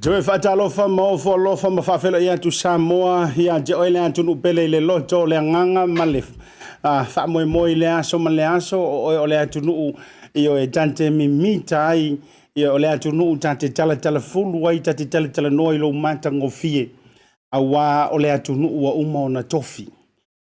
Toe faatalofa ma ofo alofa ma faafeiloai atu Samoa ia te oe le atunuu pele i le loto o le agaga ma le faamoemoe i le aso ma le aso o oe o le atunuu ioe ta te mimita ai ia o le atunuu ta te talatalafulu ai ta te talatalanoa i lou matagofie auā o le atunuu ua uma ona tofi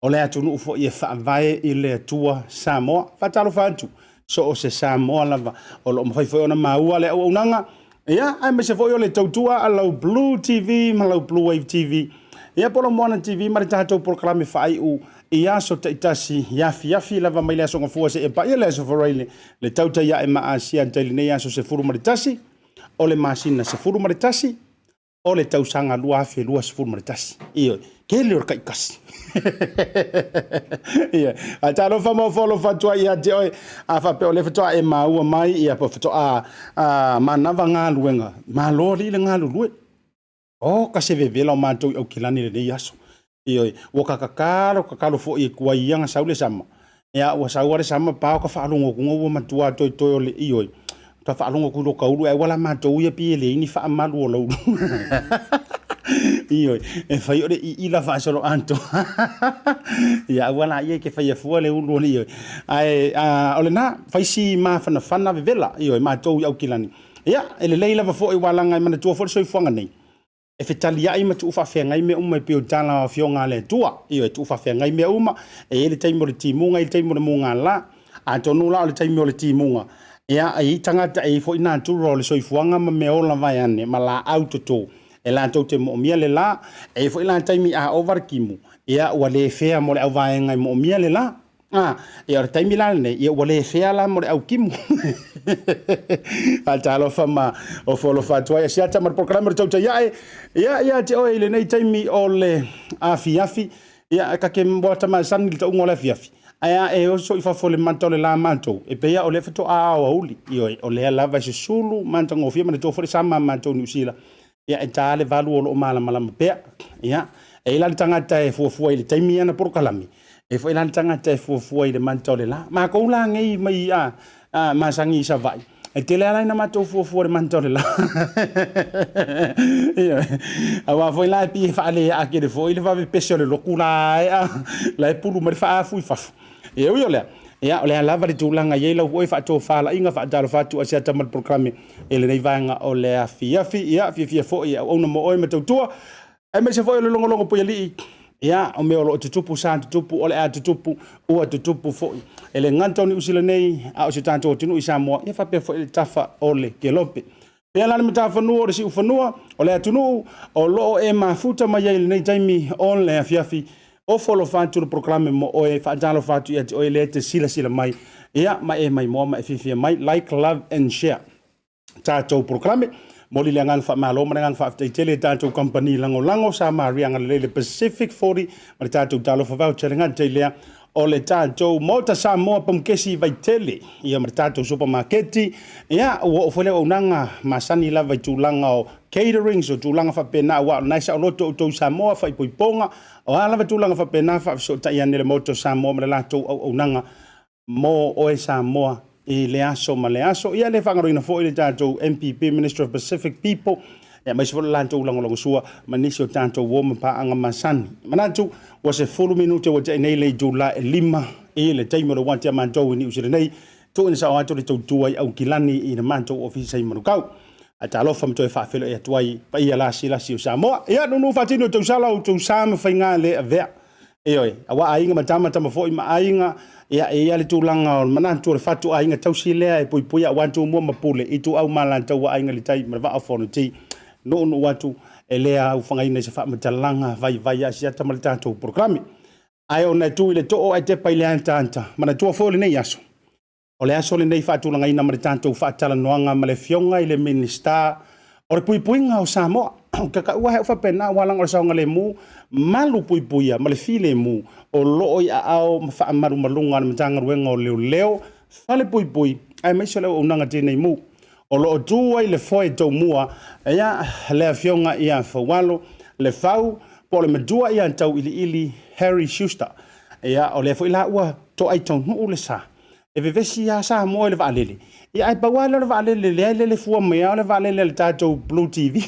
O le atunuu foi e faavae i le Atua Samoa. Faatalofa atu, so o se Samoa lava o lo o mafai foi ona maua le auaunaga, ia, aemaise foi o le tautua a lau Blue TV ma lau Blue Wave TV, ia po o lau Moana TV ma le tatou polokalame faaiu i aso taitasi i afiafi lava mai le Aso Gafua seia paia le Aso Faraile, le tautai ae ma Asia tai lenei aso 11 o le masina 11 o le tausaga 2021. Ioe, tele o le taitasi. Ioe, ae talofa ma ofo alofa atu ai ia te oe, a faapea o lea faatoa e maua mai, ia po faatoa manava galuega, malo alii le galulue. O ka se vevela o matou i Aukilani i lenei aso. Ioe, ua ta tatalo tatalo foi e tuai ia na sau le sama. Ia, ua sau lava le sama pa o ka faalogo atu ua matua toetoe o le ioe. Ta faalogo atu i lo taulu ae ua la matou ia pei e leai ni faamalu o lau Ioe, e fai o le iila faasolo atoa. Ia aua la ia e te faia fua le ulu o le ioe. Ae o lena, fai si mafanafana vevela, ioe, matou i Aukilani. Ia, e lelei lava foi ua laga e manatua foi le soifuaga nei. E fetaliai ma tuufaafeagai mea uma e pei o tala o Afioga a le Atua. Ioe, tuufaafeagai mea uma, e i ai le taimi o le timuga, e i ai le taimi o le mugala. Atonu la o le taimi o le timuga, ia, e i ai tagata, e i ai foi natura o le soifuaga ma meaola vaeane ma laau toto e latou te moomia le la. E i ai foi la taimi a ova le timu, ia, ua le fea mo le auvaega e moomia le la. A, ia o le taimi la lenei, ia ua le fea la mo le au timu. Faatalofa ma ofo alofa atu ai Asiata ma le polokalame o le tautai ae. Ia, ia te oe i lenei taimi o le afiafi, ia ta te ua ta masani i le tauga o le afiafi. Ae a e oso i fafo i le mata o le la matou, e pei lava o lea faatoa aoauli. Ioe, o lea lava e susulu matagofie manatua foi le sama a matou i Niu Sila. Ia e ta le valu o lo o malamalama pea. Ia, e i ai la le tagata e fuafua i le taimi ana polokalame, e i ai foi la le tagata e fuafua i le mata o le la. Matou la nei mai a, a masani i Savaii. E tele lava la ina matou fuafua i le manta o le la. Ioe. Aua foi la e pei e faaleaa tele foi le vave pese o le lotu la ea, la e pulu mai le faaafu i fafo. E ui o lea, ia o le a lava le tulaga e i ai lau oe faatofalaiga faatalofa atu Asiata ma le polokalame i lenei vaega o le afiafi. Ia, fiafia foi e auauna mo oe ma tautua, aemaise foi o le logologo puialii. Ia, o mea o lo o tutupu sa tutupu, o le a tutupu, ua tutupu foi. E le gata o Niu Sila nei, a o si o tatou atunuu i Samoa, ia faapea foi le tafa o le kelope. Pea la le matafanua o le siufanua o le atunuu o lo o e mafuta mai ai i lenei taimi o le afiafi, ofo alofa atu le polokalame mo oe, faatalofa atu ia te oe lea e te silasila mai, ia ma e maimoa ma e fiafia mai, like, love and share tatou polokalame. Momoli le agaga faamalo ma le agaga faafetai tele i tatou kamupani lagolago sa Maria Agalelei le Pacific 40 ma le tatou Talofa Voucher le gata i lea o le tatou Maota Samoa Pamukesi i Vaitele ia ma le tatou supamaketi ia ua oo foi le auaunaga masani lava i tulaga o caterings o tulaga faapena aua o lena e saoloto outou i Samoa faaipoipoga o a lava tulaga faapena faafesootai ane le Maota o Samoa ma le latou auaunaga mo oe Samoa i le aso ma le aso. Ia le faagaloina foi le tatou MPP, Minister of Pacific People, aemaise foi le latou lagolagosua ma nisi o tatou uo ma paaga masani. Manatu ua 10 minute ua tea nei le itula e 5 i le taimi o le uati a matou i Niu Sila nei, tuuina sao atu le tautua i Aukilani i le matou ofisa i Manukau. Ae talofa ma toe faafeiloai atu ai paia lasilasi o Samoa. Ia, nunu faatino i tausala o outou sa ma faiga le avea. Ioe, aua aiga ma tama, tama foi ma aiga, ia, e i ai le tulaga o le manatu o le fatu aiga tausi lea e puipuia aua Tumua ma Pule, Ituau ma Alataua, Aiga i le Tai ma le Vaa o Fonoti. Nuunuu atu, e le aofagaina i se faamatalaga vaivai Asiata ma le tatou polokalame. Ae ona e tu i le too ae tepa i le ataata, manatua foi o lenei aso, O le aso lenei faatulagaina ma le tatou faatalanoaga ma le Afioga i le Minisita o le Puipuiga o Samoa. Ou te taua he faapena aua leaga o le saogalemu malu puipuia ma le filemu o lo o i aao ma faamalumaluga a le Matagaluega o Leoleo, Falepuipui aemaise o le auaunaga tinei mu. O lo o tu ai le foe toumua ia le Afioga ia Faualo Lefau po o le matua ia Tauiliili Harry Schuster. Ia, o lea foi la ua toai taunuu le sa. E vevesi lava Samoa i le vaalele. Ia ae pau lava lea o le vaalele lea e lele fua mai lava o le vaalele a le tatou Blue TV.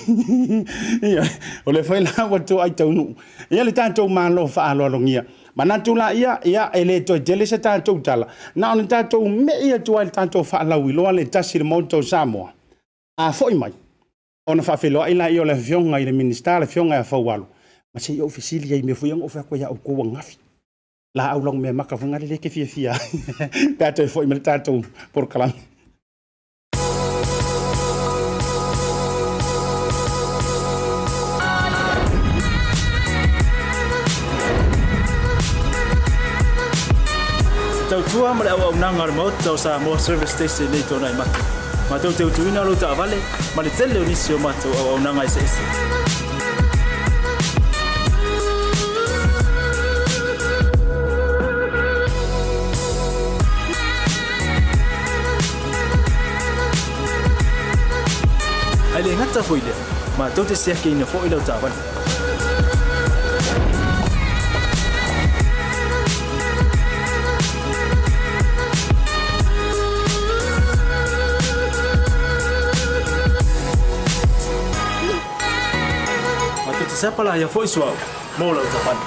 Ia, o lea foi la ua toai taunuu. Ia le tatou Malo faaaloalogia. Manatu laia, ia e le toe tele se tatou tala, na ona tatou me'i atu lava i le tatou faalauiloa le tasi i le Maota o Samoa. A foi mai, ona faafeiloai laia o le Afioga i le Minisita, le Afioga ia Faualo, ma se i ou fesili ai i mea foi ia na ou fai atu ai ia outou ananafi. Laau lanumeamata foi lea e te fiafia ai pe a toe foi mai le tatou polokalame. Tautua ma le auaunaga a le Maota o Samoa Service Station nei Tuanai Mata. Matou te utuina lou taavale ma le tele o nisi o matou auaunaga eseese. Ae le gata foi lea, matou te siakiina foi lau taavale. Matou te sapalaia foi suauu mo lau taavale.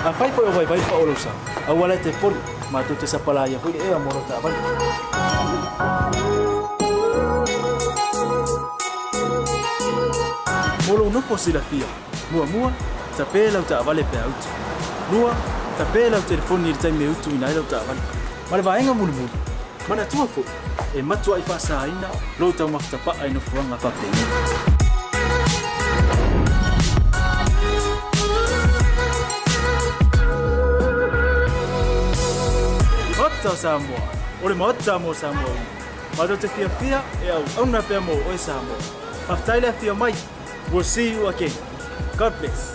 Afai foi o vaivai pao lou sa, aua la e te poli, matou te sapalaia foi le ea mo lau taavale. Mo lou nofo silafia, muamua, tape lau taavale pe a utu. Lua, tape lau telefoni i le taimi e utuina ai lau taavale. Ma le vaega mulimuli, manatua foi, e matuai faasaina lou taumafa tapaa i nofoaga faapenei. Maota o Samoa, o le Maota mo Samoa uma. Matou te fiafia e auauna pea mo oe Samoa. Faafetai le afio mai. We'll see you again. God bless.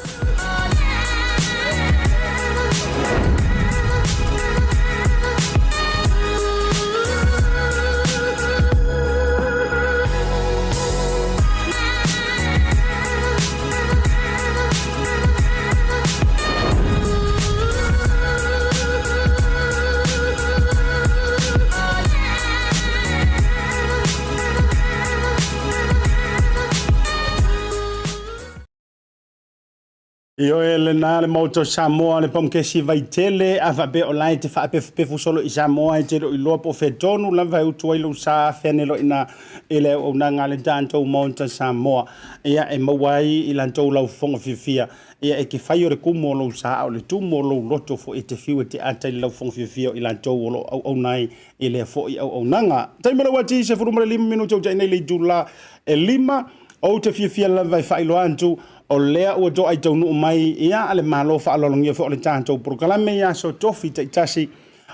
Ioe lena le Maota o Samoa, le Pamakesi Vaitele, a faapea o la e te faapefupefu solo i Samoa e te le o iloa po o fea tonu lava e utu ai lou sa afe ane loa i ina i le auaunaga a le tatou Maota Samoa. Ia, e maua ai i latou lau fofoga fiafia. Ia, e te fai o le kumu o lou sa, a o le tumu o lou loto foi e te fiu e te ata i le laufofoga fiafia o i latou o lo o auauna ai i lea foi auaunaga. Taimi o le uati, 15 minute ua ta'i nei le itula e 5. Ou te fiafia lava e faailoa atu, o lea ua toai taunuu mai ia le Malo faaaloalogia foi o le tatou polokalame i aso tofi taitasi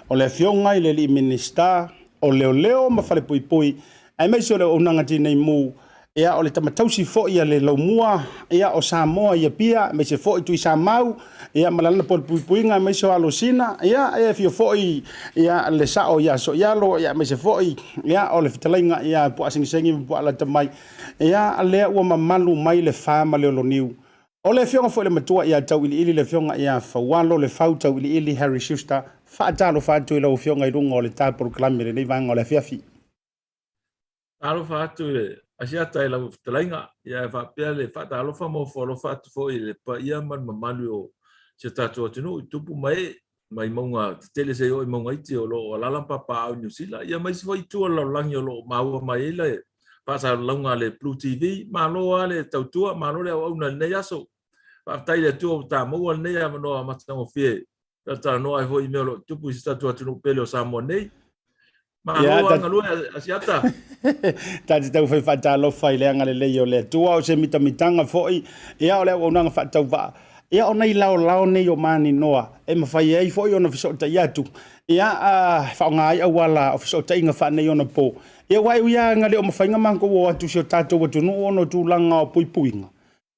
o le Afioga i le Alii Minisita o Leoleo ma Falepuipui, aemaise o le auaunaga tinei mu, ia o le tama tausi foi a le Laumua ia o Samoa i Apia, aemaise foi Tuisamau, ia ma lana puipuiga, aemaise o Alosina, ia e afio foi ia le sao ia Soialo, ia aemaise foi ia o le fetalaiga ia Puaasegisegi ma Puaalatamaia. Ia lea ua mamalu mai le fa ma le oloniu. O le afioga foi le matua ia Tauiliili le afioga ia Faualo le Fau Tauiliili Harry Schuster, faatalofa atu i lau afioga i luga o le ta polokalame i lenei vaega o le afiafi. Talofa atu i le Asiata i lau fetalaiga, ia e faapea le faatalofa ma ofo alofa atu foi i le paia ma le mamalu o si o tatou atunuu i tupu ma ee mai mauga tetele seia oo i mauga iti o lo o alaala ma papaaao i Niu Sila, ia ma isi foi itu o le lalolagi o lo o maua mai ai le faasalalauga a le Blue TV. Malo lava le tautua, malo le auauna i lenei aso. Faafetai i le Atua ua ta maua lenei avanoa matagofie e talanoa ai foi i mea o lo o tutupu i si tatou atunuu pele o Samoa nei. Malo lava galue Asiata. Ta te taufai faatalofa i le agalelei o le Atua, o se mitamitaga foi, ia o le auaunaga faatauvaa, ia o nai laolao nei o maninoa e mafai ai foi ona fesootai atu, ia a faaaoga ai auala o fesootaiga faaneionapo. Ia aua e ui lava ina le o mafai ona matou o atu i si o tatou atunuu ona o tulaga o puipuiga,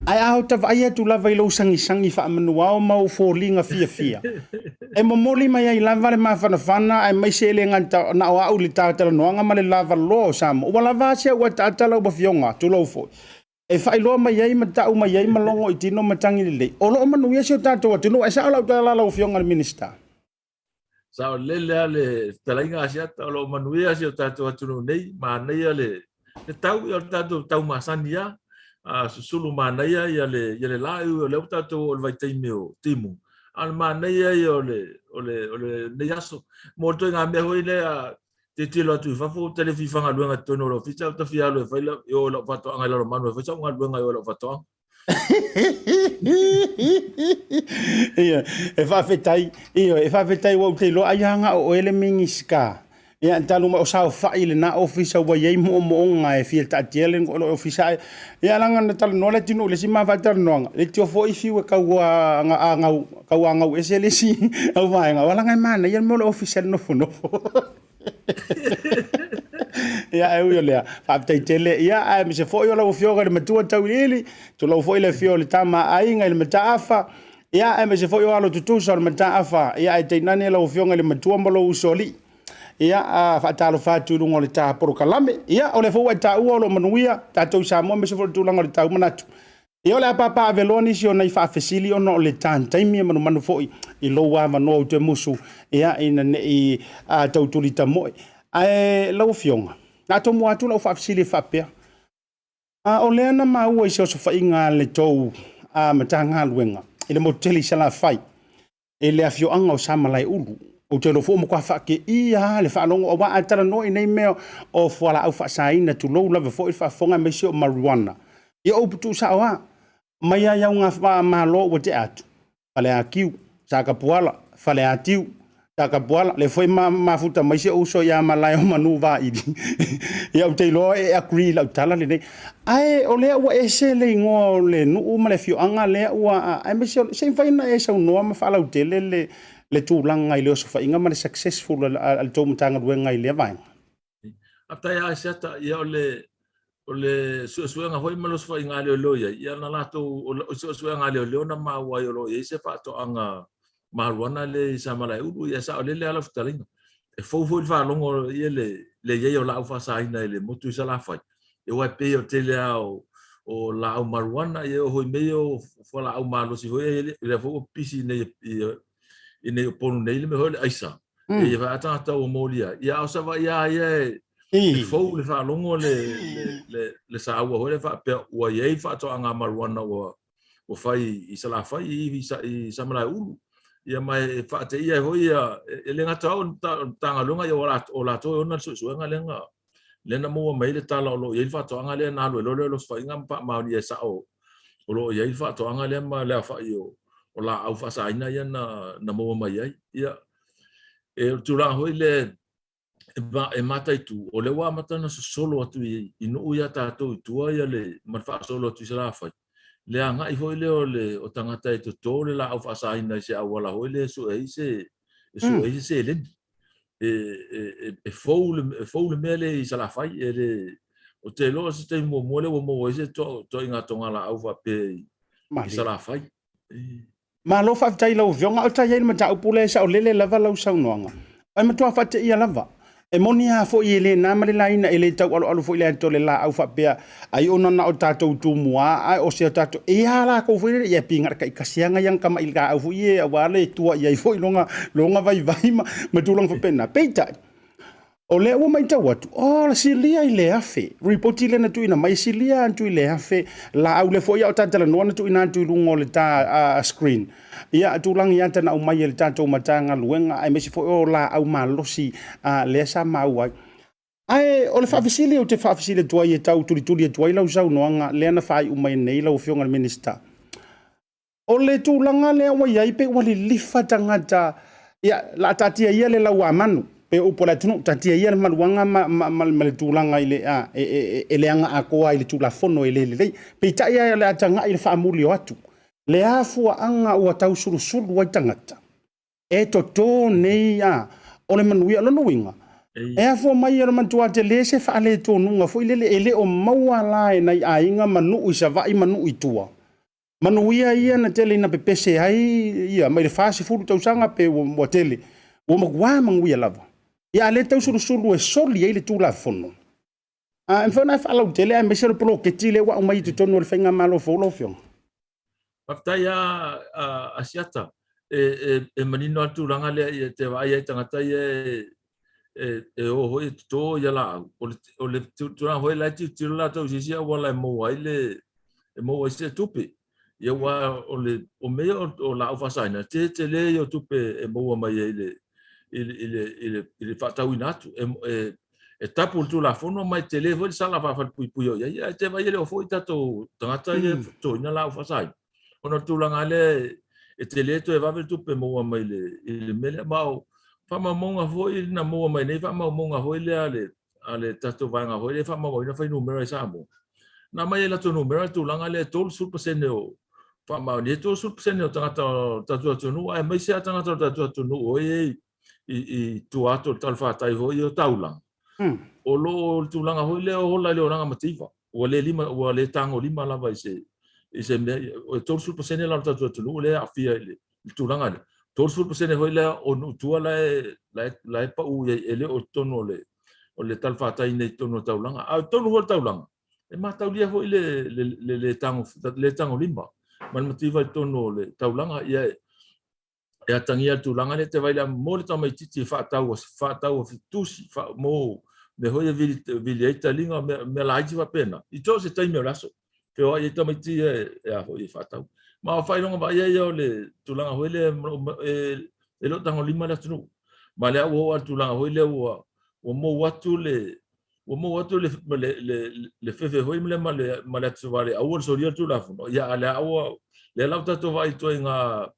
Ae a ota vaai atu lava i lou sagisagi faamanuao ma ou foliga fiafia, e momoli mai ai lava le mafanafana aemaise e le gata na o au i le talatalanoaga ma le lavaloa o Samoa. Ua lava a si au ataata lau afioga, tulou foi, e faailoa mai ai ma tau mai ai ma logo i tino matagi lelei. O lo o manuia si o tatou atunuu. E sao lau tala lau afioga i le Minisita? Saolele lava le fetalaiga Asiata, o lo o manuia si o tatou atunuu nei, manaia le le tau, ia o le tatou tau masani lava, a susulu manaia ia le ia le la, e ui o lea ua tatou oo i le vaitaimi o timu, a o le manaia ia o le o le o lenei aso. Mo le ituaiga mea foi lea, tilotilo atu i fafo, ou te le fia faigaluega i totonu o le ofisa, ou te fia alu e fai lau, i o i lau faatoaga i Lalomanu e fai sau galuega i o i lau faatoaga. Ia, e faafetai, ioe, e faafetai ua ou te iloa ai lava na o oe le Minisita. Ia, talu mai o saofai i lena ofisa ua i ai moomooga e fia taatia le ofisa ae, ia leaga na talanoa le atunuu i le isi ma faatalanoaga, le tio foi fiu e tau tauagau ese le isi au vaega, aua leaga e manaia le mea o le ofisa i le nofonofo. Ia, ae ui o lea, faafetai tele. Ia, aemaise foi o lau Afioga i le Matua Tauiliili, tulou foi le afio o le Tama a Aiga i le Mataafa, ia, aemaise foi o alo tutusa o le Mataafa, ia, ae tainane lau Afioga i le Matua ma lou usoalii. Ia, a faatalofa atu i luga o le ta polokalame. Ia, o lea foi ua e taua o lo o manuia tatou i Samoa, aemaise foi o le tulaga o le tau manatu. Ia o le a papaaveloa nisi o nai faafesili ona o le tan taimi e manumanu foi i lou avanoa ou te musu ia ina ne i tau tuli tamoe. Ae lau Afioga, na tomua atu lau faafesili e faapea, a o lea na maua i se osofaiga a le tou Matagaluega i le motu tele i Salafai, i le afioaga o Samalaeulu. Ou te iloa foi ua matua faateia lava le faalogo, aua a talanoa i nei mea o fualaau faasaina, tulou lava foi le faafofoga aemaise o marijuana, ia upu tuusao lava, mai lava i auga malo ua tea atu, Faleatiu, Satapuala, Faleatiu, Satapuala, lea foi ma mafuta mai si ou uso ia Malaeomanu Vaili. Ia ou te iloa e agree i lau tala lenei. Ae o lea ua ese le igoa o le nuu ma le afioaga lea ua, aemaise o, se i mafai ona e saunoa ma faalautele le, le tulaga i le osofaiga ma le successful a le tou Matagaluega i lea vaega. Faafetai lava Asiata, ia o le o le suesuega foi ma le osofaiga a leoleo i ai, ia na latou, o suesuega a leoleo na maua ai o lo o i ai se faatoaga marijuana lea i Samalaeulu, ia e saolele lava lau fetalaiga. E fou foi le faalogo ia le le i ai o laau faasaina i le motu i Salafai, ia aua e pei o le tele lava o o laau marijuana, ia e oo foi i mea ia o fualaau malosi foi ia, lea foi ua pisi i inei i Upolu nei le mea foi o le aisa. Ia vaai tagata ua molia ai. Ia a o Savaii lava ia e fou le faalogo le saua foi lea faapea ua i ai faatoaga marijuana ua ua fai i Salafai i i Samalaeulu. Ia ma e faateia ai foi ia e le gata o au o le Matagaluega ia o latou e ona le suesuega lea na lea na maua mai ai le tala o lo o i ai le faatoaga lea na alu ai loa lea o le osofaiga ma faamaonia e sao o lo o i ai le faatoaga lea ma le aofai o laau faasaina ia na maua mai ai. Ia e o le tulaga foi lea e mataitu, o lea ua amata ona sosolo atu i nuu ia tatou i tua ia le, ma le faasolo atu i Salafai, le agai foi lea o le o tagata e toto le laau faasaina i se auala foi lea e sue ai se e sue ai se seleni. E, e, e, e fou le, e fou le mea lea i Salafai, e le, ou te iloa o se taimi muamua lea ua maua ai se toaiga togalaau faapea i, i Salafai. Malo faafetai i lau Afioga. O ta i ai le mataupu lea e saolele lava lau saunoaga. E matua faateia lava. E moni lava foi e le na ma le laina, e le taualoalo foi le ata o le laau faapea ai ona na o tatou tumua ae o se tatou e a lakou foi lele ia pigala taitasi lava nai ana tamai laau foi ia aua le tua i ai foi lona lona vaivai ma ma tulaga faapena. Peitai, O lea ua matau atu, oh, la silia i le 1000. Ripoti lea na tuuina mai, e silia atu i le 1000 laau lea foi a o ta talanoa na tuuina atu i luga o le ta screen. Ia, tulaga ia ta na aumai e le tatou Matagaluega aemaise foi o laau malosi lea sa maua ai. Ae o le faafesili ou te faafesili atu ai e tau tulituli atu ai lau saunoaga lea na faaiu mai nei lau Afioga i le Minisita. O le tulaga lea ua i ai pe ua lilifa tagata, ia, la taatia ia le lauamanu, pe upu a le atunuu, taatia ia le maluaga ma, ma, ma, ma le tulaga i le, a, e, e, e, e leaga atoa i le Tulafono e le lelei. Peitai o le a tagai i le faamuli o atu. Le afuaaga ua tausulusulu ai tagata, e toto nei, a, o le manuia. O lona uiga, e afua mai o le matua tele se faaletonuga foi lele e le o maua la e nai aiga ma nuu i Savaii ma nuu i tua. Manuia ia na tele ina pepese ai ia mai le 40 tausaga pe ua tele, ua matua manuia lava. Ia a le tausulusulu e soli ai le Tulafono, a e mafai ona e faalautele aemaise o le poloketi lea ua aumai i totonu o le faigamalo fou lau Afioga. Faafetai a Asiata. E manino lava le tulaga lea ia te vaai ai tagata ia e o foi e toto ia laau. O le tulaga foi la e tilotilo latou i se isi auala e maua ai le e maua ai se tupe. Ia aua o le o mea ia o laau faasaina, e tele ia o tupe e maua mai ai i le i le faatauina atu. E tapu le Tulafono ma e tele foi le sala faafalepuipui o i ai. Ae te vaai e le o foi tatou tagata ia e totoina laau faasaina. Ona o le tulaga lava lea e tele toe vave le tupe maua mai i le mea lea. Ma o faamaumauga foi na maua mai nei faamaumauga foi lea a le tatou vaega foi lea e faamauina fuainumera i Samoa. Na aumai ai latou numera le tulaga lea e 30% o faamaonia, e 30% o tagata o le tatou atunuu, aemaise lava tagata o le tatou atunuu o i i tua atu o le talafatai foi o taulaga, o lo o le tulaga foi lea o ola i le olaga mativa, ua le lima, ua le tagolima lava i se i se mea, e 30% la o le tatou atunuu lea e aafia i le tulaga lea. 30% foi lea o nuu tua la e, la e, la e pau i ai, e le o totonu o le, o le talafatai nei i totonu o le taulaga. A o totonu foi o le taulaga, e mataulia foi le, le, le, le, tago, le tagolima ma le mativa i totonu o le taulaga. Ia, e atagia le tulaga lea te vaai lea mo le tamaitiiti e faatau faatau tusi fa, mo mea foi e vili, vili ai taliga mea, mea laiti faapena i so o se taimi o le aso feoai ai tamaiti ia e, e a foi e faatau ma o faailoga vaaia ia o le tulaga foi lea e, e le o tagolima le atunuu ma lea ua oo lava i le tulaga foi lea ua ua mou atu le ua mou atu le le le le fefe foi le ma le ma le atu le aua le solia le Tulafono ia a lea ua lea la ua tatou vaai i ituaiga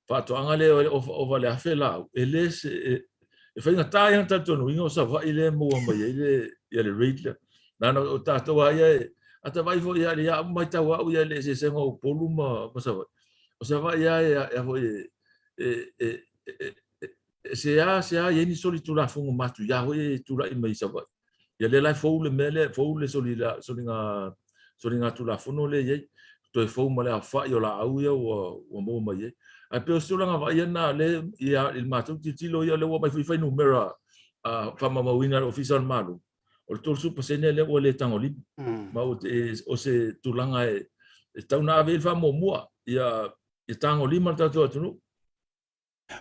faatoaga lea o ova le 1000 laau, e le se, e faigata ai ona talitonuina o Savaii lea e maua mai ai le, ia le rate lea. Leaga o tatou lava ia, e, a ta vaai foi ia, ia matau au ia i le eseesega o Upolu ma, ma Savaii. O Savaii lava e, e, foi e, e, e, e, e, se a, se a i ai ni solitulafono matuia foi e tulai mai i Savaii. Ia lea la e fou le mea lea, fou le soliga, soliga tulafono lea e i ai, toe fou ma le aofai o laau ia ua, ua maua mai ai. Ae pei o se tulaga vaaia lena lea ia, i le matou tilotilo ia lea ua aumai foi fuainumera uh, faamaumauina e le Ofisa o le Malo, o le 30% lea ua le tagolima. Ma o, e, o se tulaga e, e tau na ave i le faamuamua ia, ia tagolima le tatou atunuu.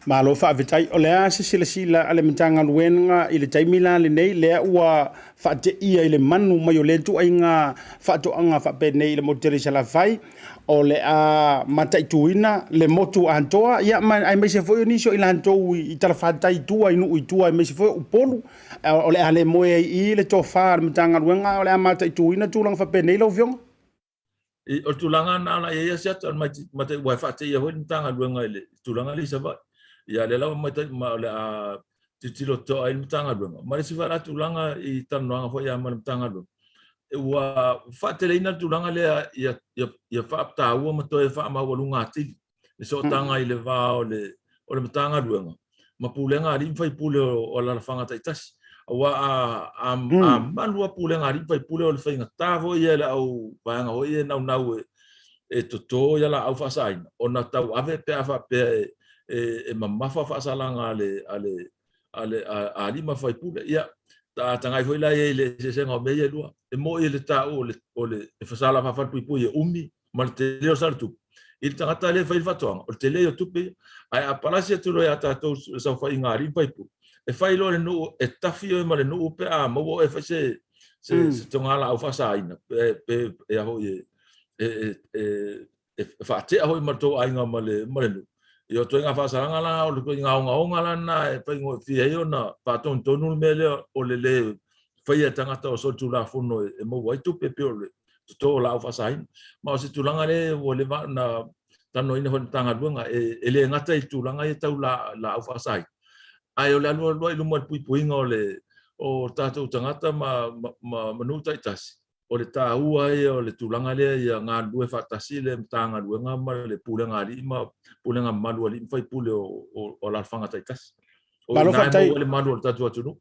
Malo faafetai. O le a se silasila a le Matagaluega i le taimi la lenei lea ua faateia i le manu mai o lea ituaiga faatoaga faapenei i le motu tele i Salafai, o le a mataituina le motu atoa, ia ma aemaise foi o nisi o i latou i talafatai i tua i nuu i tua aemaise foi o Upolu, o le a le moe ai i i le tofa a le Matagaluega, a o le a mataituina tulaga faapenei lau Afioga? O le tulaga lena o le a i ai se ata o le matai ua e faateia foi le Matagaluega i le tulaga lea i Savaii. Ia lea lava matai ma o le a tilotilo totoa ai le Matagaluega. Ma le isi foi la tulaga i talanoaga foi ia ma le Matagaluega, ua faateleina le tulaga lea ia faataua ma toe faamaualuga atili le sootaga i le va o le o le Matagaluega ma pulega a alii ma faipule o alalafaga taitasi. Aua a a a malu lava pulega a alii ma faipule o le faigata foi ia i le au vaega foi ia e naunau e e toto ia laau faasaina ona tauave pe a faapea e e mamafa faasalaga a le a le a le a alii ma faipule. Ia, a tagai foi la i ai i le eseesega o mea ia e lua. E moni le taua o le o le fasala faa-falepuipui e umi ma le tele o saletupe i le tagata lea e fai le faatoaga, o le tele ia o tupe ia. Ae a palasi atu loa ia tatou le saofaiga a alii ma faipule, e fai loa le nuu, e tafi oe ma le nuu pe a maua oe e fai se se se togalaau faasaina, pe pe e a foi e e e e faatea foi ma le tou aiga ma le ma le nuu. Ia o ituaiga faasalaga la, o le ituaiga ogaoga la lena e faigofie ai ona faatonutonu le mea lea o le lē faia e tagata o solitulafono e maua ai tupe pei o le toto o laau faasaina. Ma o se tulaga lea ua leva ona talanoaina foi i le Matagaluega, e le gata i tulaga ia tau laau faasaina, ae o le alualu ai i luma i le puipuiga o le o tatou tagata ma ma nuu taitasi, o le taua ia o le tulaga lea ia galulue faatasi le Matagaluega ma le Pulega a Alii ma Pulega mamalu a Alii ma Faipule o alaalafaga taitasi. O i ina e maua ai le malu o le tatou atunuu.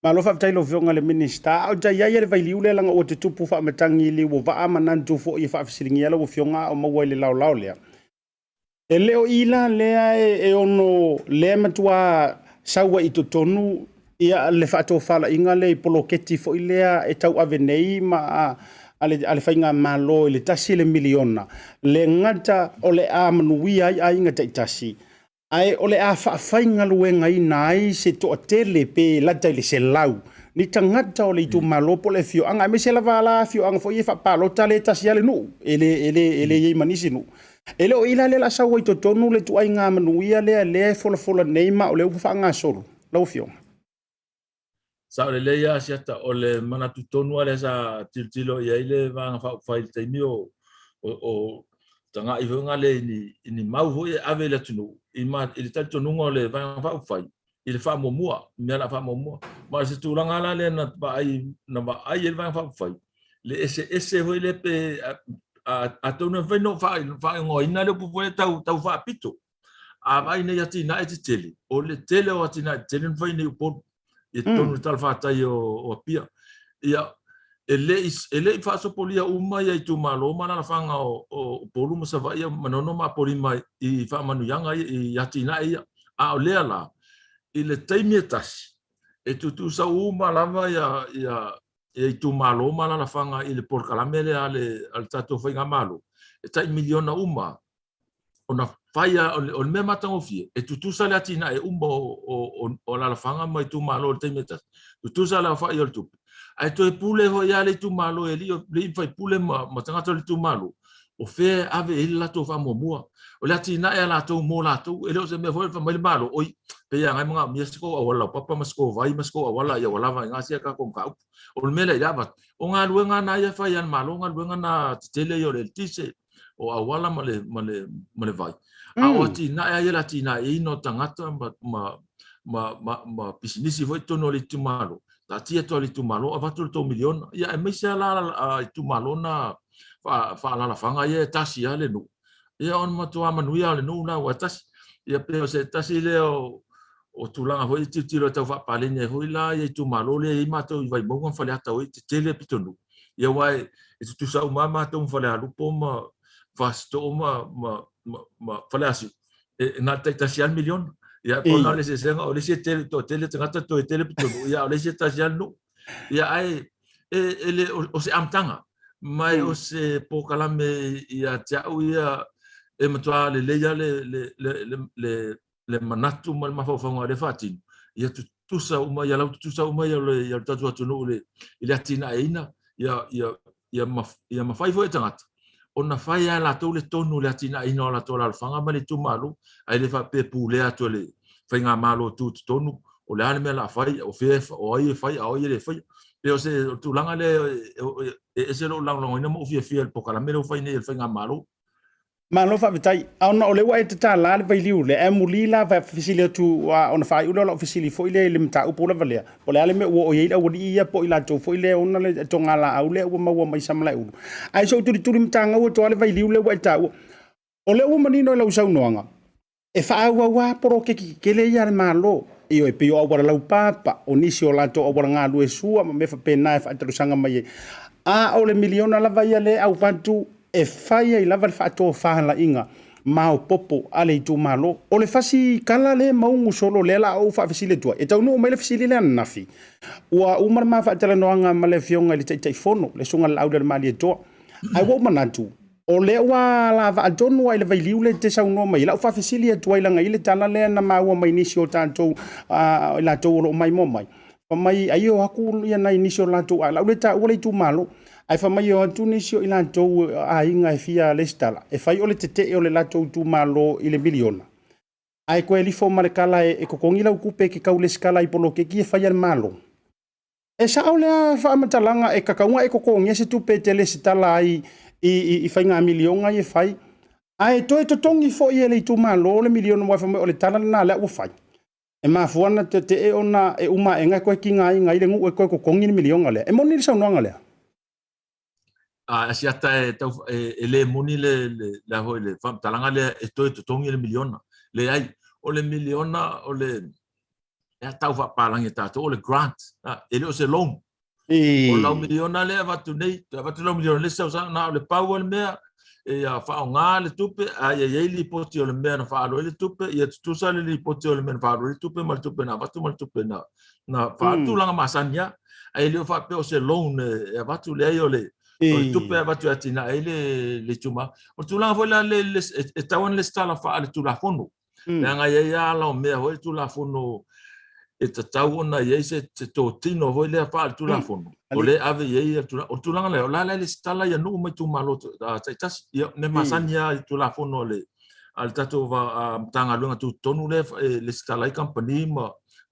Malo faafetai i lau Afioga i le Minisita. A o ta i ai le vailiu lea leaga ua tutupu faamatagi i liu o vaa manatu foi e faafesiligia lau Afioga a o maua i le laolao lea. E le o i la lea e ono lea e matua sau ai i totonu ia le faatofalaiga lea i poloketi foi lea e tauave nei ma a le faigamalo i le $1 miliona, le gata o le a manuia ai aiga taitasi, Ae o le a faafaigaluegaina ai se toatele pe lata i le 100 ni tagata o le itumalo po o le afioaga, aemaise lava la afioaga foi ia faapalota lea e tasi lava le nuu, e le, e le, e le i ai ma nisi nuu. E le o i la lea o le a sau ai i totonu le ituaiga manuia lea lea e folafola nei ma o lea ua faagasolo lau Afioga. Sao lelei lava Asiata, o le manatu tonu lava lea sa tilotilo i ai le Vaega Faaupufai i le taimi o, o, o tagai foi gale i ni, i ni mau foi e ave i le atunuu, i, ma, i le talitonuga o le Vaega Faaupufai, i le faamuamua, mea o le a faamuamua. Ma o se tulaga la lea na vaai, na vaai ai le Vaega Faaupufai, le eseese foi lea pe, atonu e mafai ona faaigoaina le upu foi lea tau, tau faapito. A vaai nei atinae tetele, o le tele o atinae tetele na fai nei i Upolu, i totonu o le talafatai o Apia. Ia, e le i, e le i faasopolia uma ia itumalo ma alaalafaga o Upolu ma Savaii, Manono ma Apolima i faamanuiaga ia, i atinae ia. A o lea la, i le taimi e tasi, e tutusa uma lava ia, ia, ia itumalo ma alaalafaga i le polokalame lea a le, a le tatou faigamalo, e tai miliona uma ona fai o le mea matagofie, e tutusa le atinae uma o alaalafaga ma itumalo i le taimi e tasi, tutusa le aofai o le tupe, ae toe pule foi lava le itumalo e alii ma faipule ma tagata o le itumalo, o fea e ave i ai le latou faamuamua. O le atinae a latou mo latou, e le o se mea foi fai mai le Malo, oi, pei lava e manaomia se tou auala laupapa ma se tou vai ma se tou auala, ia ua lava ai na sia tatou mataupu. O le mea lea i le avatu, o galuega na ia e fai a le Malo, galuega na tetele ia o le eletise, o auala ma le, ma le, ma le vai. A o atinae lava ia le atinaeina o tagata ma, ma, ma, ma, ma pisinisi foi i totonu o le itumalo, taatia atu lava i le itumalo, avatu le tou miliona. Ia aemaise lava la itumalo na faaalaalafaga ia e tasi lava le nuu. Ia ona matua manuia lava o le nuu lena aua e tasi. Ia pei o se tasi lea o, o tulaga foi e tilotilo e tau faapaleni ai foi la ia itumalo lea e i ai matou i Vaimauga ma Faleata oi tetele pitonuu. Ia aua e tutusa uma lava matou ma Falealupo ma Fasitoo ma ma ma, ma Faleasiu. E na o le taitasi lava le miliona. Ia pau na o le eseesega o le isi e tele toatele tagata toe tele pitonuu, ia a o le isi e tasi lava le nuu. Ia ae e, e le o se amataga ma o se polokalame ia te au ia e matua lelei lava le le le le, le. le manatu ma le mafaufauga o lea e faatino, ia tutusa uma, ia laututusa uma ia le, ia le tatou atunuu i le, i le atinaeina, ia, ia, ia, maf, ia mafai foi e tagata ona fai lava e latou le tonu i le atinaeina o latou alaalafaga ma le itumalo, ae le faapea e pulea atu e le faigamalo tutotonu o le a le mea o le a fai, o fea, o ai e fai a o ai e le faia. Pei o se tulaga lea e ese lou lagolagoina ma ou fiafia i le polokalame lea ua fai nei e le faigamalo. Malo faafetai. A ona o lea ua e tatala le vailiu lea, ae amuli la fesili atu ona faaiu lea o lau fesili foi lea i le mataupu lava lea. Po o le a le mea ua oo i ai le aualii ia po o i latou foi lea e ona le togalaau lea ua maua mai Samalaeulu. Ae se i ou tulituli matagau atu lava le vailiu lea ua e taua. O lea ua manino i lau saunoaga, e faaauau lava poloketi tetele ia a le Malo, ioe, pei o auala laupapa, o nisi o latou auala galue sua ma mea faapena e faatalosaga mai ai. A o le miliona lava ia lea e avatu e fai ai lava le faatofalaiga maopoopo a le itumalo. O le fasi kala lea e maugu solo lea la ou faafesili atu ai. E taunuu mai le fesili lea ananafi, ua uma le ma faatalanoaga ma le Afioga i le Taitaifono, le Susuga i le Laaulialemalietoa. Ae ua ou manatu, o lea ua alavaa tonu lava i le vailiu lea e te saunoa mai ai, la ou faafesili atu ai leaga e i ai le tala lea na maua mai nisi o tatou, i latou o lo o maimoa mai, fai mai ai e o atu nai nisi o latou, o le a ou le taua le itumalo, ae fai mai e o atu nisi o i latou aiga e fia lesitala, e fai o le tetee o le latou itumalo i le miliona, ae toe lifo ma le kala e totogi lau tupe e te tau lesitala i poloketi e fai a le Malo. E sao lea faamatalaga e tatau ona e totogia se tupe e te lesitala ai i faiga miliona ia e fai, ae toe totogi foi e le itumalo le miliona aua fai mai o le tala lena lea ua fai. E mafua ona tetee ona e uma aega e toe tigaina ai le nuu e toe totogi le miliona lea. E moni le saunoaga lea? A Asiata e tau e le moni le le foi le faamatalaga lea e toe totogi le miliona. Leai, o le miliona o le e tau faapalagi e tatou o le grant, e le o se loan. O lau miliona lea e avatu nei, toe avatu lau miliona i le isi tausaga, na o le pau o le mea, ia faaaoga le tupe, a ia i ai lipoti o le mea na faaalu ai le tupe, ia tutusa le lipoti o le mea na faaalu ai le tupe ma le tupe na avatu ma le tupe na faaalu, tulaga masani lava. Ae le o faapea o se loan e avatu, leai o le tupe e avatu e atinae ai le itumalo. O le tulaga foi la e tatau ona lesitala faale-tulafono. Leaga e i ai lava ala o mea foi Tulafono e tatau ona i ai se totino foi lea faale-Tulafono, o lea e ave i ai o le tulaga lea, o la e lesitala ia nuu ma itumalo taitasi. Ia, mea masani lava i Tulafono a le a le tatou Matagaluega Tutotonu lea e lesitala ai kamupani ma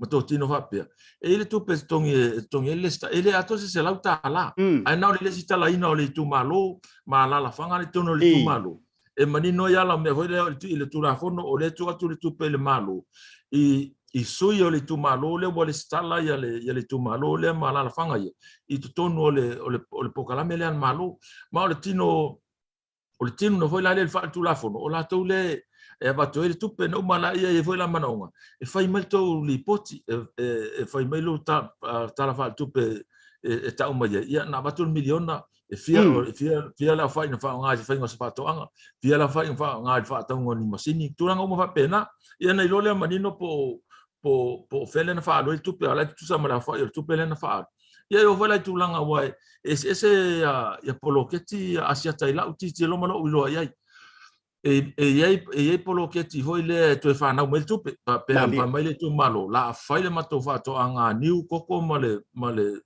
totino faapea. E i ai le tupe e totogi e totogi ai le lesitala, e le atoa se $100, ae na o le lesitalaina o le itumalo ma alalafaga i totonu o le itumalo. E manino ai ala o mea foi lea i le Tulafono, o lea e tuu atu le tupe i le Malo i sui o le itumalo lea ua lesitala ia le itumalo lea ma alalafaga ia i totonu o le polokalame lea a le Malo. Ma o le tino o le tino foi la lea i le faaletulafono, o latou lea e avatu ai le tupe. Na uma laia e i ai foi la manaoga e fai mai le tou lipoti, e fai mai lou tala faaletupe e tau mai ai, ia na avatu le miliona E fia, e fia, fia le aofai na faaaoga i se faiga o se faatoaga, fia le aofai na faaaoga i le faatauga o ni masini, tulaga uma faapena. Ia ona iloa lea manino po o fea lea na faaalu ai le tupe, a o la e tutusa ma le aofai o le tupe lea na faaalu. Ia e oo foi la i tulaga aua e eseese ia poloketi Asiata i lau tilotilo ma lou iloa i ai. E i ai poloketi foi lea e toe fanau mai le tupe, faapea fai mai le itumalo, o le a fai le matou faatoaga niu koko ma le ma le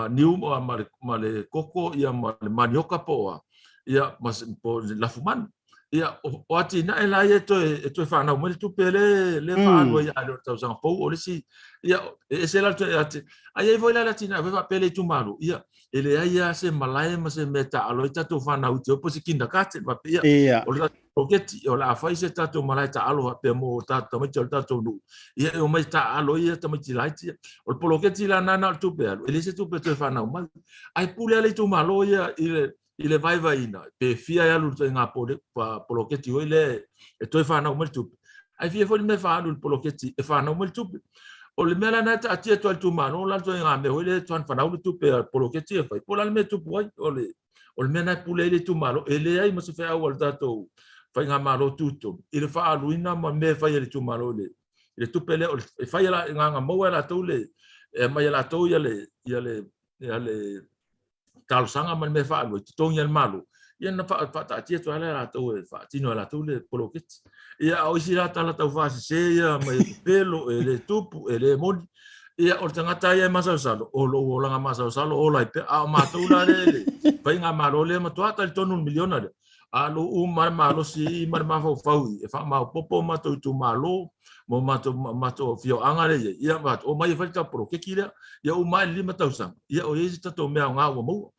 niu ma le koko ia ma le manioka po o a, ia ma po o le lafumanu. Ia o atinae la ia e toe fanau mai le tupe lea faaalu ai ia le tausaga fou o le isi, ia e ese la le ae i ai foi la le atinae foi faapea le itumalo, ia e leai lava se malae ma se mea e taaalo ai tatou fanau i te o po o se kindergarten faapea. Ia, o le tatou poloketi, o le a fai se tatou malae taaalo faapea mo tatou tamaiti o le tatou nuu. Ia, e omai taaalo ai tamaiti laiti ia. O le poloketi la lena na o le tupe e alu, e leai se tupe e toe fanau mai. Ae pule lava le itumalo ia i le vaivaiina, pe fia e alu i le ituaiga poloketi foi lea e toe fanau mai le tupe. Ae fia foi le mea e faaalu i le poloketi e fanau mai le tupe. O le mea la lena e taatia atu lava i le itumalo la le ituaiga mea foi lea e fanau le tupe a le poloketi e fai, po o le a le mea e tupu ai. O le mea lena e pule ai le itumalo. E leai ma se feau a le tatou faigamalo tutotonu i le faaaluina ma mea e fai e le itumalo i le tupe lea. E fai e gagamaua e latou le, e aumai e latou ia le talosaga ma le mea faalua i totogi a le Malo, ia na faataatia atu lava lea e latou e faatino e latou le poloketi. Ia a o isi la tala taufaasese ia mai e pepelo, e le tupu, e le moni, ia o le tagata ia e masalosalo, o lou olaga masalosalo ola ai pea. A o matou la lea i le faigamalo lea e matua talitonu i le miliona lea, a lo uma le malosi i ma le mafaufau i e faamaopoopo o matou itumalo ma o matou matou afioaga lea e i ai, ia ma omai e fai le tatou poloketi lea, ia uma ae le 5 tausaga, ia o i ai se tatou mea aoga ua maua.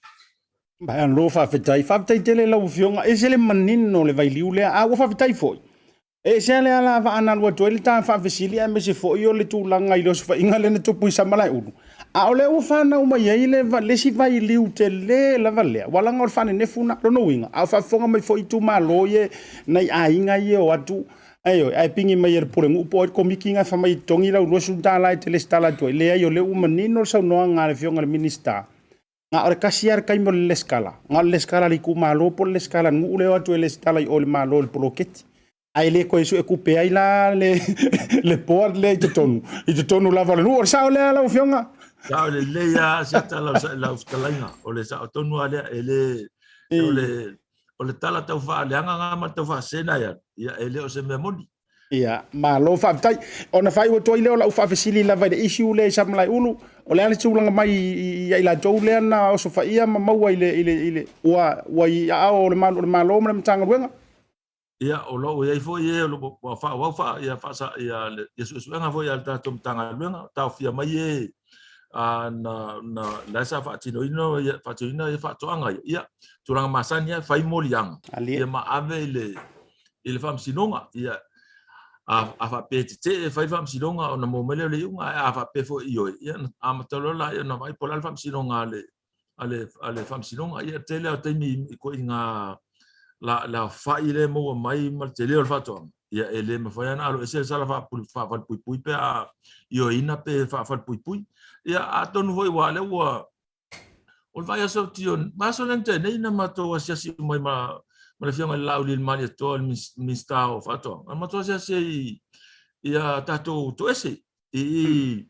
Malo faafetai. Faafetai tele i lau Afioga. E ese le manino o le vailiu lea, a ua faafetai foi. E ese lava le ala vaana alu atu ai le ta faafesili aemaise foi o le tulaga i le osofaiga lea na tupu i Samalaeulu. A o lea ua fanau mai ai le, le isi vailiu tele lava lea, ua laga o le faanenefu na. Lona uiga, a o faafofoga mai foi itumalo ia, nai aiga ia e o atu, ae, ae pigi mai e le pulenuu po o ai le komiti na e fai mai e totogi lau $20 e te resitala atu ai. Leai, o lea ua manino le saunoaga a le Afioga i le Minisita, Na o le tasi lava le taimi o le lesitala, na o le lesitala a le itumalo po o le lesitala a le nuu lea e o atu e lesitala i o i le Malo i le poloketi. Ae le toe suetupe ai la le, le board lea i totonu, i totonu lava o le nuu. O le sao lea lau Afioga? Sao lelei lava Asiata lau, lau fetalaiga. O le sao tonu lava lea, e le, o le, o le tala tau faaleaga na ma le tau faasese na e alu, ia e le o se mea moni. Ia, malo faafetai. Ona faaiu atu ai lea o lau faafesili lava i le issue lea i Samalaeulu, o le a le tulaga mai ia i latou lea na osofaia ma maua i le, i le, i le, ua, ua i aao o le Malu o le Malo ma le Matagaluega? Ia, o lo o i ai foi e o lo o faaauau faa, ia, faasa, ia, le, ia suesuega foi a le tatou Matagaluega, taofia mai e a, na, na, la sa faatinoina ia, faatinoina ia faatoaga ia. Ia, tulaga masani lava, fai moliaga, ia ma ave i le, i le faamasinoga, ia, a, a faapea e tetee e fai le faamasinoga ona maua mai lea o le iuga, ae a faapea foi e ioe, ia ona amata loa lea ona vaai po o le a le faamasinoga a le, a le, a le faamasinoga. Ia, tele lava o taimi i ituaiga la, le aofai lea e maua mai ma le tele o le faatoaga, ia e le mafai lava ona alo ese le sala faafalepuipui pe a ioeina pe faafalepuipui. Ia, atonu foi aua o lea ua O le vaiaso tio, vaiaso lea na tea nei na matou asiasi uma ai ma ma le Afioga i le Laauli Malietoa, le Minisita o Faatoaga, na matou asiasi ai i a tatou toese i i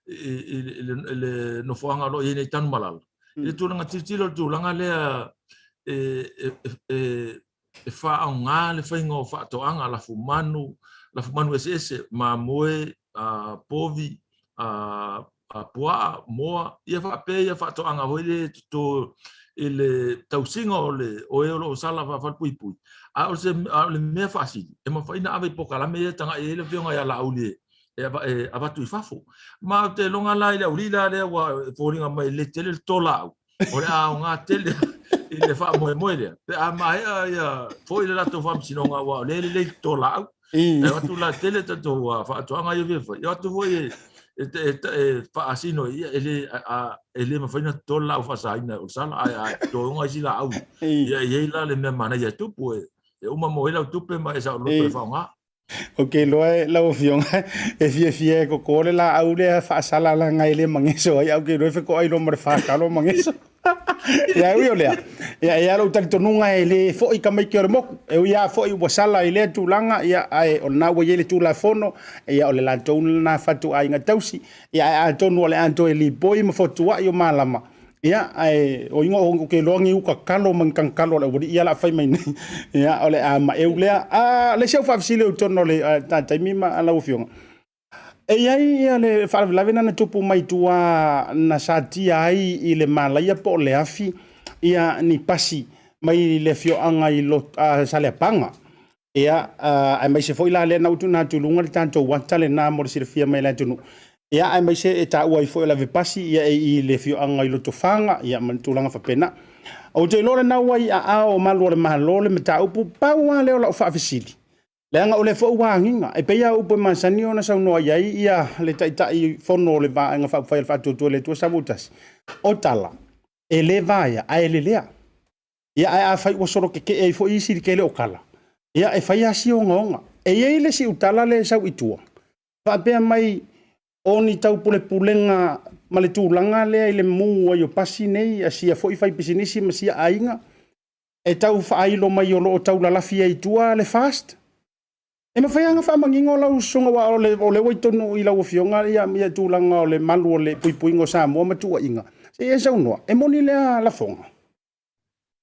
i le nofoaga o lo o i ai nei Tanumalala. I le tulaga tilotilo i le tulaga lea e e e faaaoga le faiga o faatoaga lafumanu, lafumanu eseese, mamoe, povi, puaa, moa, ia faapea ia faatoaga foi lea e toto i le tausiga o le o e o lo o sala faafalepuipui. A o se a o le mea faasili, e mafai ona ave i polokalame ia e tagai i ai le Afioga ia Laauli e e avatu i fafo. Ma ou te iloga la i le aualii la lea ua foliga mai e le tele le tolaau, o le a aoga tele i le faamoemoe lea pe a maea ia foi le latou faamasinoga aua o lea e lelei le tolaau. E o atu la tele tatou faatoaga ia fia fai, e o atu foi e e faasino ia e le e le mafai ona toto le laau faasaina o le sala ae a totoga isi laau ia e i ai la le mea manaia e tupu e uma mo ai lau tupe ma e saoloto e faaaoga. Ou te iloa e lau afioga e fiafia e koko le laau lea faasala leaga e le mageso ai, ae ou te iloa e fetoai loa ma le fakalo mageso. Ia e ui o lea, ia e i ai lou talitonuga e le foi tamaiti o le motu. E ui lava foi ua sala i lea tulaga, ia ae o lena ua i ai le Tulafono, ia o le latou lena fatuaiga tausi. Ia ae atonu o le a toe lipoi ma fotuai o malama, Ia, ae o igoa ou te iloa ni uta kalo ma ni tanu kalo o le aualii ia o le a fai mai nei. Ia, o le a maeu lea. A, le isi au faafesili o totonu o le ta taimi ma lau Afioga. E i ai ia le faalavelave na na tupu mai tua na satia ai i le malaia po o le afi ia ni pasi mai le afioaga i Saleapaga. Ia, aemaise foi la lea na ua tuuina atu i luga le tatou ata lena mo le silafia mai e le atunuu. Ia, aemaise e taua ai foi o le avepasi ia e i le afioaga i Lotofaga, ia ma tulaga faapena. Ou te iloa lena ua i aao o malu o le Malo le mataupu, pau lava lea o lau faafesili, leaga o lea foi ua agiga. E pei lava o upu e masani ona saunoa i ai ia le Taitaifono o le Vaega Faaupufai a le Faatuatua i le Atua Samoa Ua Tasi, o tala, e le vaea ae lelea. Ia, ae afai ua solo tetee ai foi isi i le tele o tala, ia e fai lava si ogaoga. E i ai le isi tala lea e sau i tua, faapea mai o ni taupulepulega ma le tulaga lea i le mu ai o pasi nei a sia foi faipisinisi ma sia aiga, e tau faailo mai o lo o taulalafi ai i tua le FAST. E mafai lava ona faamanino lau usuga aua o lea ua i totonu i lau Afioga ia tulaga o le malu o le puipuiga o Samoa ma tuuaiga. Se i e saunoa, e moni lea lafoga?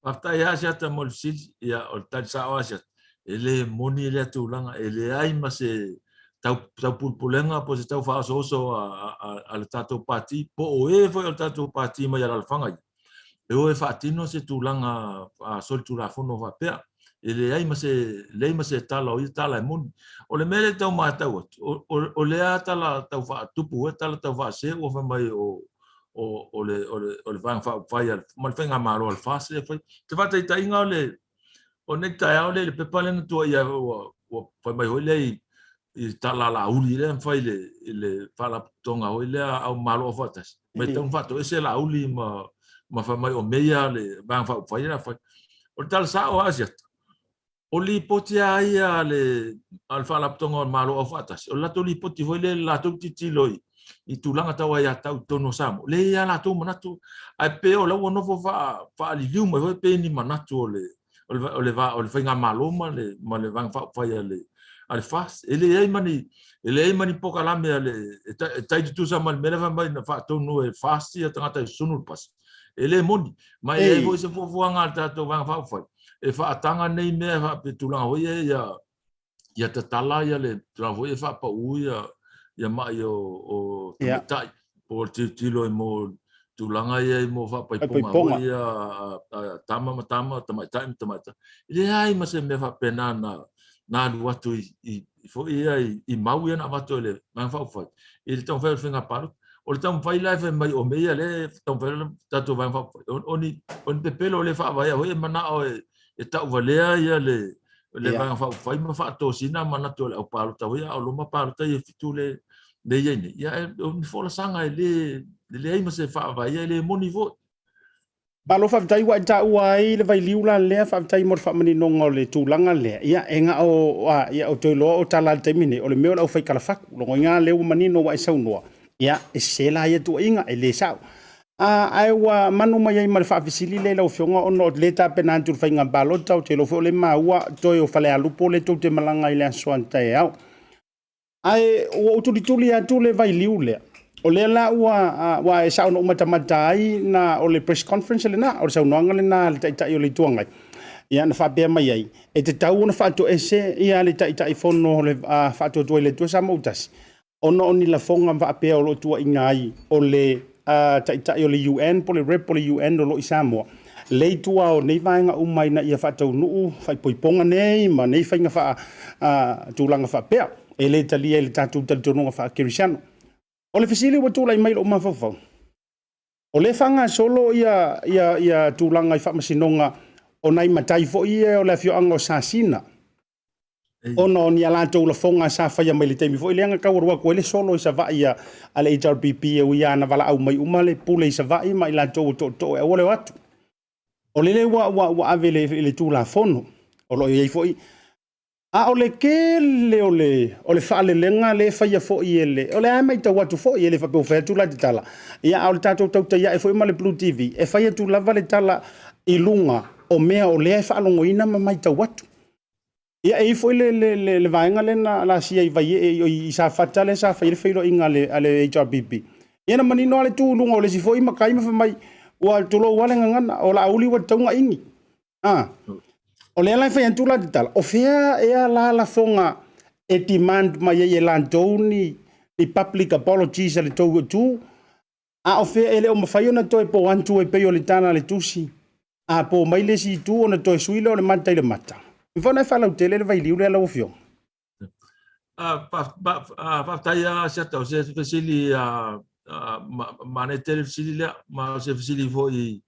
Faafetai lava Asiata mo le fesili. Ia, o le tali sao Asiata, e le moni lea tulaga, e leai ma se tau, taupulepulega po o se tau faaosooso a, a, a le tatou pati, po o e foi o le tatou pati mai alalafaga ia, e o e faatino se tulaga solitulafono faapea. E leai ma se, leai ma se tala o ia tala e moni. O le mea lea e tau matau atu, o, o, o lea tala tau faatupu, e tala tau faasee ua fai mai o, o, o le, o le, o le Vaega Faaupufai a le, ma le Faigamalo a le FAST lea e fai. Te faataitaiga o le, o nei taeao lea i le pepa lea na tuuaia ua, ua fai mai foi lea i, i tala Laauli lea na fai i le, i le faalapotopotoga foi lea Ao Malo Aufaatasi. Mai tatau ona faatoese Laauli ma, ma fai mai o mea ia a le Vaega Faaupufai lea na fai. O le tala sao lava Asiata, O lipoti a ia a le a le Faalapotopotoga o Malo Aufaatasi, o le latou lipoti foi lea latou tilotilo i i tulaga tau aiatatau i totonu o Samoa, lea e i ai a latou manatu, ae pei o la ua nofo faa faaliliu mai foi pei ni manatu o le o le o le o le faigamalo ma le ma le Vaega Faaupufai a le a le FAST. E leai ma ni e leai ma ni polokalame a le e tai tutusa ma le mea lea fai mai na faatonu e FAST ia tagata e sunu le pasi. E le moni, ma e leai foi se fuafuaga a le tatou Vaega Faaupufai e faataga nei mea faapea tulaga foi ia ia ia tatala ia le tulaga foi ia faapau ia ia mai o o tamaitai po o le tilotilo i mo tulaga ia i mo faapaipoga foi ia tama ma tama, tamaitai ma tamaitai. E leai ma se mea faapena na na alu atu i, i, foi ia i, i mau ia na avatu e le Vaega Faaupufai i le taumafai o le faiga palota. O le taumafai la e fai mai o mea ia lea e taumafai le tatou Vaega Faaupufai, o, o ni, o ni pepelo le faavaea foi e manao e, e tauvalea ia le, le Vaega Faaupufai ma faatosina manatu o le au palota foi a o loma palota ia e fitu le, le i ai nei. Ia, o ni folasaga e le, e leai ma se faavaea, e le moni foi. Malo faafetai ua e taua ai le vailiu la lea, faafetai mo le faamaninoga o le tulaga lea. Ia, e na o, a, ia, ou te iloa o tala i le taimi nei, o le mea o le aufaikalafaku. Lona uiga lea ua manino ua e saunoa, ia, e sese la ia tuuaiga, e le sao. A, ae ua manu mai ai ma le faafesili lea i lau Afioga ona o lea e tapena atu i le faiga palota, ou te iloa foi o lea e maua toe o Falealupo lea tou te malaga i le aso a taeao. Ae ua ou tulituli atu le vailiu lea, o lea la ua, ua e sao na ou matamata ai na o le press conference lena, o le saunoaga lena a le Taitai o le Itu Agai, ia na faapea mai ai, e tatau ona faatoese ia le Taitaifono o le Faatuatua i le Atua Samoa ua Tasi, ona o ni lafoga faapea o lo o tuuaiina ai o le Taitai o le UN po o le Rep o le UN o lo o i Samoa, le i tua o nei vaega uma ina ia faataunuu faaipoipoga nei ma nei faiga faa, tulaga faapea e le talia i le tatou talitonuga faakerisiano. O le fesili ua tulai mai i lou mafaufau, o lea e faagasolo ia, ia, ia tulaga i faamasinoga o nai matai foi ia o le afioaga o Sasina, ona o ni a latou lafoga sa faia mai le taimi foi lea na tau alu atu ai le solo i Savaii a le HRPP e ui lava na valaau mai uma le pule i Savaii ma i latou o tootoo e aua le o atu. O lele ua, ua, ua ave i le Tulafono, o lo o i ai foi. A o le tele o le, o le faalelega lea e faia foi e le, o lea lava e matau atu foi, e le faapea ua fai atu la te tala, ia a o le tatou tautai ae foi ma le Blue TV, e fai atu lava le tala i luga o mea o lea e faalogoina ma matau atu. Ia, e i ai foi le, le, le, le vaega lea na laasia i Vaiee, i, i Safata lea sa fai ai le feiloaiga a le, a le HRPP. Ia na manino lava le tu i luga o le isi foi matai ma fai mai, ua tulou lava le gagana, o Laauli ua tatau ona igi. Ah, o lea la e fai atu la te tala, o fea ea la lafoga e demand mai ai e latou ni, ni public apologies a le tou itu, A o fea e le o mafai ona toe po atu e pei o le tala a le tusi, a po mai le isi itu ona toe sui lea o le mata i le mata. E mafai ona e faalautele le vailiu lea lau Afioga? Faafetai lava Siata, o se fesili manaia tele le fesili lea, ma o se fesili foi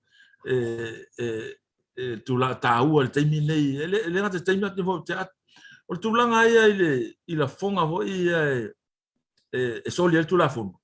e tulaga taua i le taimi lenei, e le gata i le taimi a o le taimi foi o tea atu. O le tulaga ia i lafoga foi ia e soli ai le Tulafono,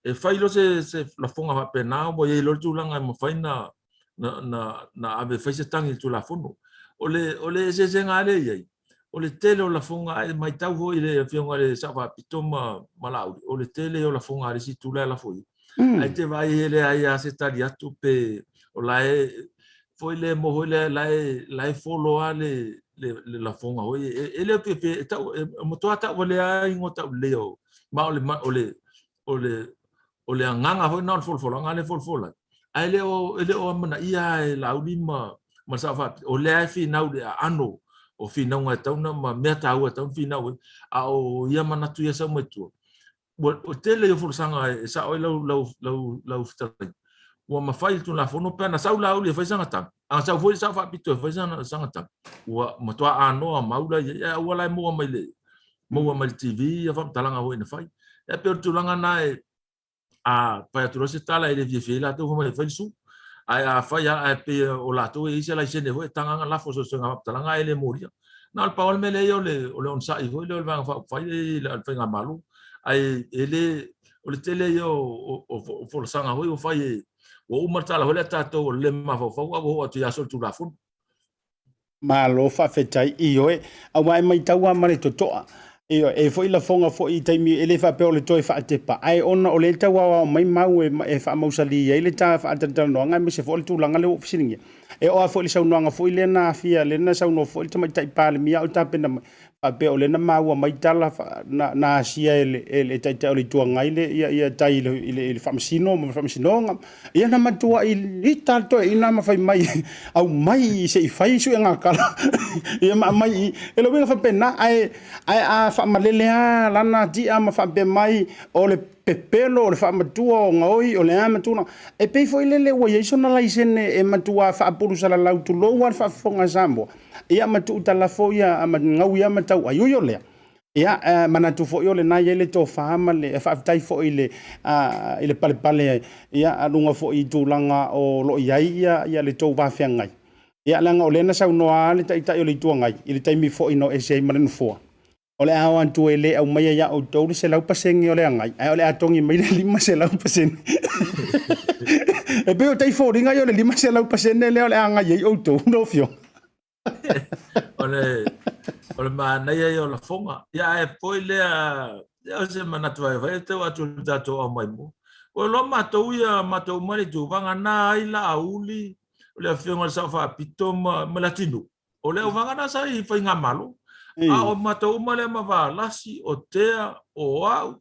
e fai loa se, se lafoga faapena ua i ai loa le tulaga e mafai na, na, na, na ave e fai se tagi i le Tulafono. O le, o le eseesega lava lea e i ai, o le tele o lafoga, e matau foi i le Afioga i le Sao Faapito ma, ma Laauli, o le tele o lafoga a le isi itu la e lafo i ai. Ae te vaai e leai lava se tali atu pe o la e foi le mo foi le la e la e follow lava le le, le lafoga foi e, e le o fiafia e tau e matua tauvalea ai igoa taulelei o ma o le o le o le o le agaga foi lena o le folafolaga lea e folafola ai. Ae le o, e le o amanaia lava e Laauli ma, ma le Sao Faapito, o lea e finau i le aano o finauga e tatau ona, ma mea taua e tatau ona finau ai, a o ia manatu ia e sau mai tua, ua, o tele ia o folasaga e sao ai lau, lau, lau, lau fetalaiga, ua mafai le Tulafono pe ana sau Laauli e fai sana tala, ana sau foi le Sao Faapito e fai sana, sana tala, ua matua anoa mau la i ai, ae aua la e maua mai le, maua mai le TV ia faamatalaga foi na fai. E pei o le tulaga na e, a fai atu loa se tala e le fiafia ai latou fai mai e fai le su. Ae a fai lava ae pei o latou e i ai se laisene foi e taga ana lafo sosoga faamatalaga ae le molia. Na o le pau lava le mea lea ia o le o le onosai foi lea o le Vaega Faaupufai lea i le Faigamalo. Ae e le o le tele ia o o folasaga foi ua fai e ua uma le tala foi lea a tatou o le le mafaufau a ua oo atu i aso o le Tulafono. Malo faafetai, ioe, aua e matau lava ma le totoa, ioe, e foi lafoga foi i taimi e le faapea o le toe faatepa, ae ona o lea e tau aoao mai mau e, e faamausali ai le ta faatalatalanoaga aemaise foi o le tulaga lea ua ou fesiligia. E oo lava foi i le saunoaga foi lea na afia, lea na saunoa foi le Tamaitai Palemia a o tapena mai, faapea o lea na maua mai tala na, na asia e le, e le Taitai o le Itu Agai le, ia, ia tai i le, i le, i le faamasino ma le faamasinoga. Ia na matuai ita le toeaina ma fai mai, aumai se i fai suega kala. Ia ma aumai i, e le uiga faapena, ae, ae a faamalele lava lana tia ma faapea mai, o le pepelo, o le faamatua, o gaoi, o le a ma tulaga. E pei foi lele ua i ai sona laisene e matua faapulusalalau tulou lava le faafofoga a Samoa. Ia ma tuu talafo ia ma gau ia ma tau ai. Ui o lea, ia e manatu foi o lena e i ai le tofa ma le faafetai foi i le i le palepale ia a luga foi i tulaga o lo o i ai ia ia le tou va feagai. Ia leaga o lea na saunoa lava le Taitai o le Itu Agai i le taimi foi na o ese ai ma le Nofoa, o le a o atu e le aumaia ia outou le 100% o le agai, ae o le a togi mai le 500%. E pei o tai foliga ia o le 500% lea o le a agai ai outou, lau Afioga. O le, o le manaia ia o lafoga. Ia ae foi lea, ia o se manatu vaivai e tau atu i le tatou aumaimoa. Ua iloa matou ia, matou uma le itu, vagana ai Laauli, o le Afioga i le Sao Faapito ma, ma Leatinuu. O le auvaga na sa i Faigamalo. A o matou uma lea ma Valasi, o Tea, o au,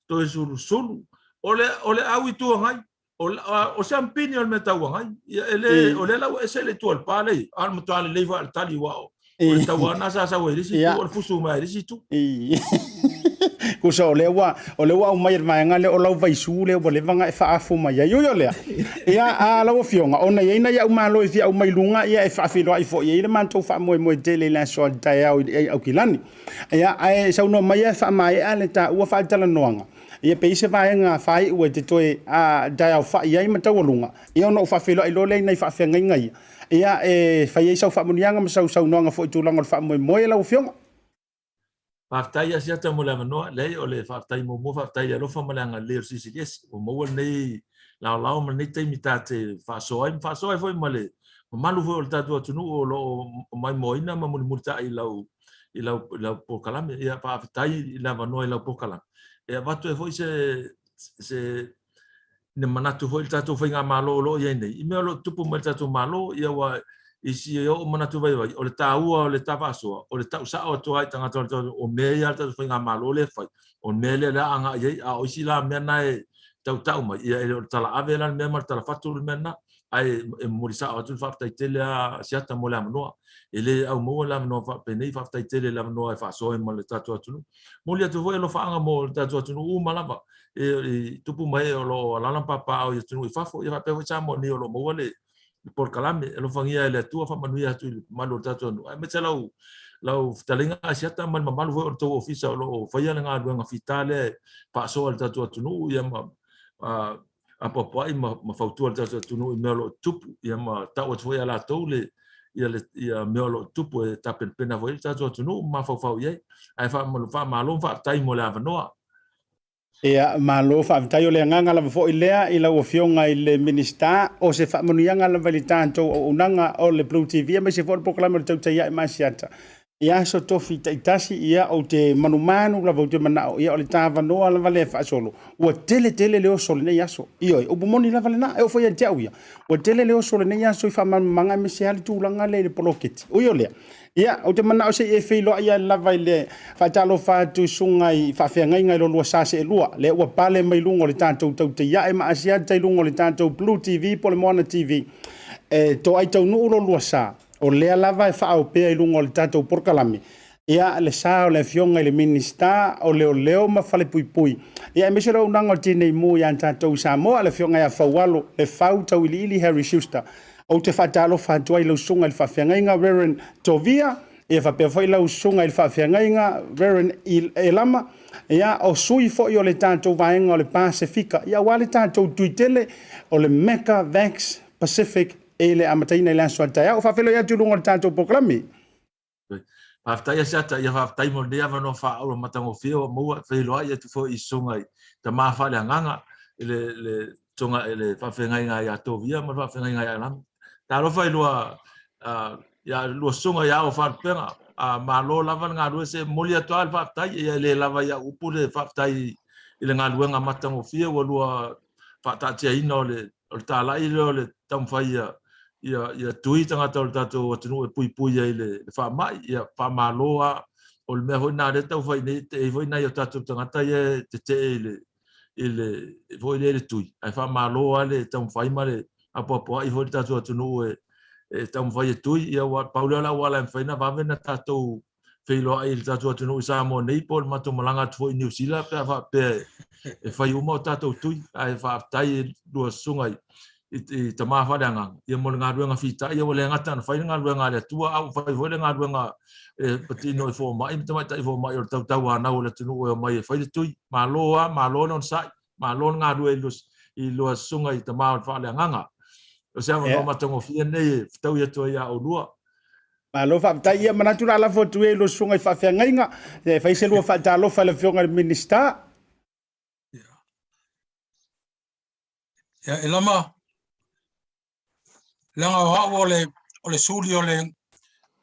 Toesulusulu, o le, o le au Itu Agai. O, o se ampini o le mea tau agai. Ia, e le, o lea la ua ese le itu o le pa lea, a o le matua lelei foi a le tali ua o, o le tauā na sa sau ai le isi itu, o le fusu mai le isi itu. Kusa o lea ua o lea ua aumai e le vaega lea o lau vaisu lea ua leva ona e faaafo mai ai. Ui o lea, ia a lau Afioga, ona e i ai nai au malo e fia aumai luga ia e faafeiloai foi i ai le matou faamoemoe tele i le aso a le taeao i Aukilani. Ia, ae saunoa mai e faamaea le taua faatalanoaga. Ia pe i ai se vaega faaiu e te toe taeaofai ai ma taualuga, ia ona ou faafeiloai loa lea i nai faafeagaiga ia. Ia e fai ai sau faamanuiaga ma sau saunoaga foi i tulaga o le faamoemoe lau Afioga. Faafetai Asiata mo le avanoa. Leai, o le faafetai muamua, faafetai i le alofa ma le agalelei o le Silisili Ese ua maua lenei laolao ma lenei taimi ta te faasoa ai ma faasoa ai foi ma le mamalu foi o le tatou atunuu o lo o maimoaina ma mulimulitai i lau i lau i lau polokalame. Ia faafetai i le avanoa i lau polokalame. E avatu ai foi se se ni manatu foi i le tatou faigamalo o lo o i ai nei, i mea o lo o tutupu mai i le tatou Malo, ia ua i si ou manatu vaivai, o le taua o le ta faasoa, o le tau sao atu lava i tagata o le tatou, o mea ia a le tatou faigamalo lea e fai, o le mea lea o le a agai i ai, a o isi la mea na e tautau mai, ia e le o le talaave la le mea ma le talafatu le mea lena. Ae e momoli sao atu le faafetai tele a Asiata mo le avanoa. E le au maua le avanoa faapenei, faafetai tele i le avanoa e faasoa ai ma le tatou atunuu. Momoli atu foi alofaaga mo le tatou atunuu uma lava e tupu ma ee o lo o alaala ma papaaao i atunuu i fafo, ia faapea foi Samoa nei o lo o maua le polokalame. Alofagia e le Atua, faamanuia atu i le mamalu o le tatou atunuu, aemaise lau lau fetalaiga Asiata ma le mamalu foi o le tou ofisa o lo o faia le galuega fita lea e faasoa i le tatou atunuu ia ma apoapoai ma, ma fautua le tatou atunuu i mea o lo o tutupu, ia ma tau atu foi ia latou le, ia le, ia mea o lo o tutupu e tapenapena foi le tatou atunuu ma mafaufau i ai. Ae faamalo ma faafetai mo le avanoa. Ia, malo faafetai. O le agaga lava foi lea i lau Afioga i le Minisita, o se faamanuiaga lava i le tatou auaunaga o le Blue TV aemaise foi o le polokalame o le Tautai Ae ma Asiata. I aso tofi taitasi, ia, ou te manumanu lava ou te manao, ia, o le tāvanoa lava lea e faasolo, ua tele tele le oso o lenei aso. Ioe, upu moni lava lena, e oo foi ia te au ia, ua tele le oso o lenei aso i faamalamalamaga aemaise lava le tulaga lea i le poloketi. Ui o lea, ia, ou te manao se i e feiloai ae lava i le faatalofa atu i susuga i faafeagaiga i lo lua sa seelua, lea ua pale mai luga o le tatou Tautaiae ma Asiata i luga o le tatou Blue TV po o le Moana TV, e toai taunuu lo lua sa. O lea lava e faaao pea i luga o le tatou polokalame, ia, le sa o le Afioga i le Minisita o Leoleo ma Falepuipui, ia, aemaise le auaunaga o le Tinei Mu ia tatou i Samoa, le Afioga ia Faualo Lefau Tauiliili Harry Schuster. Ou te faatalofa atu ai i lau Susuga i le Faafeagaiga Reverend Tovia, ia faapea foi lau Susuga i le Faafeagaiga Reverend Elama, ia, o sui foi o le tatou vaega o le Pasefika, ia, aua le tatou Tuitele o le Mecca Vax Pacific i le amataina i le aso a taeao. Faafeiloai atu i luga o le tatou polokalame. Faafetai Asiata, ia faafetai mo lenei avanoa faaauau matagofie ua maua, e feiloai atu foi i susuga i tama faaleagaga i le le susuga i le faafeagaiga ia Tovia ma le faafeagaiga ia Alami. Talofa i lua ia lua susuga ia Ao Faalupega, malo lava le galue, se momoli atu lava le faafetai, ia e le lava i au upu le faafetai i le galuega matagofie ua lua faataatiaina o le O le talai lea o le taumafai ia ia ia tui tagata o le tatou atunuu e puipui ai i le faamai. Ia faamalo lava. O le mea foi lena lea e taufai nei, e i ai foi nai o tatou tagata ia e tetee i le i le foi lea i le tui, ae faamalo lava le taumafai ma le apoapoai foi le tatou atunuu e e taumafai e tui. Ia aua pau lea o le auala e mafai ona vave ona tatou feiloai i le tatou atunuu i Samoa nei po o le matou malaga atu foi i Niu Sila pe a faapea e fai uma o tatou tui. Ae faafetai i lua susuga i, i, i tama faaleagaga ia mo le galuega fita'i ia ua le gata ona fai le galuega a le Atua a ua fai foi le galuega e patino i fomai ma tamaitai fomai o le tautauanau o le atunuu e omai e fai le tui. Malo lava, malo le onosai, malo le galue i lua, i lua susuga i tama o le faaleagaga. O se avanoa matagofie lenei e fetaui atu ai ia oulua. Malo faafetai. Ia manatu la lafo atu ia i lua susuga i faafeagaiga e fai se lua faatalofa i le Afioga i le Minisita. Ia, e lama, leaga o au o le, o le suli o le,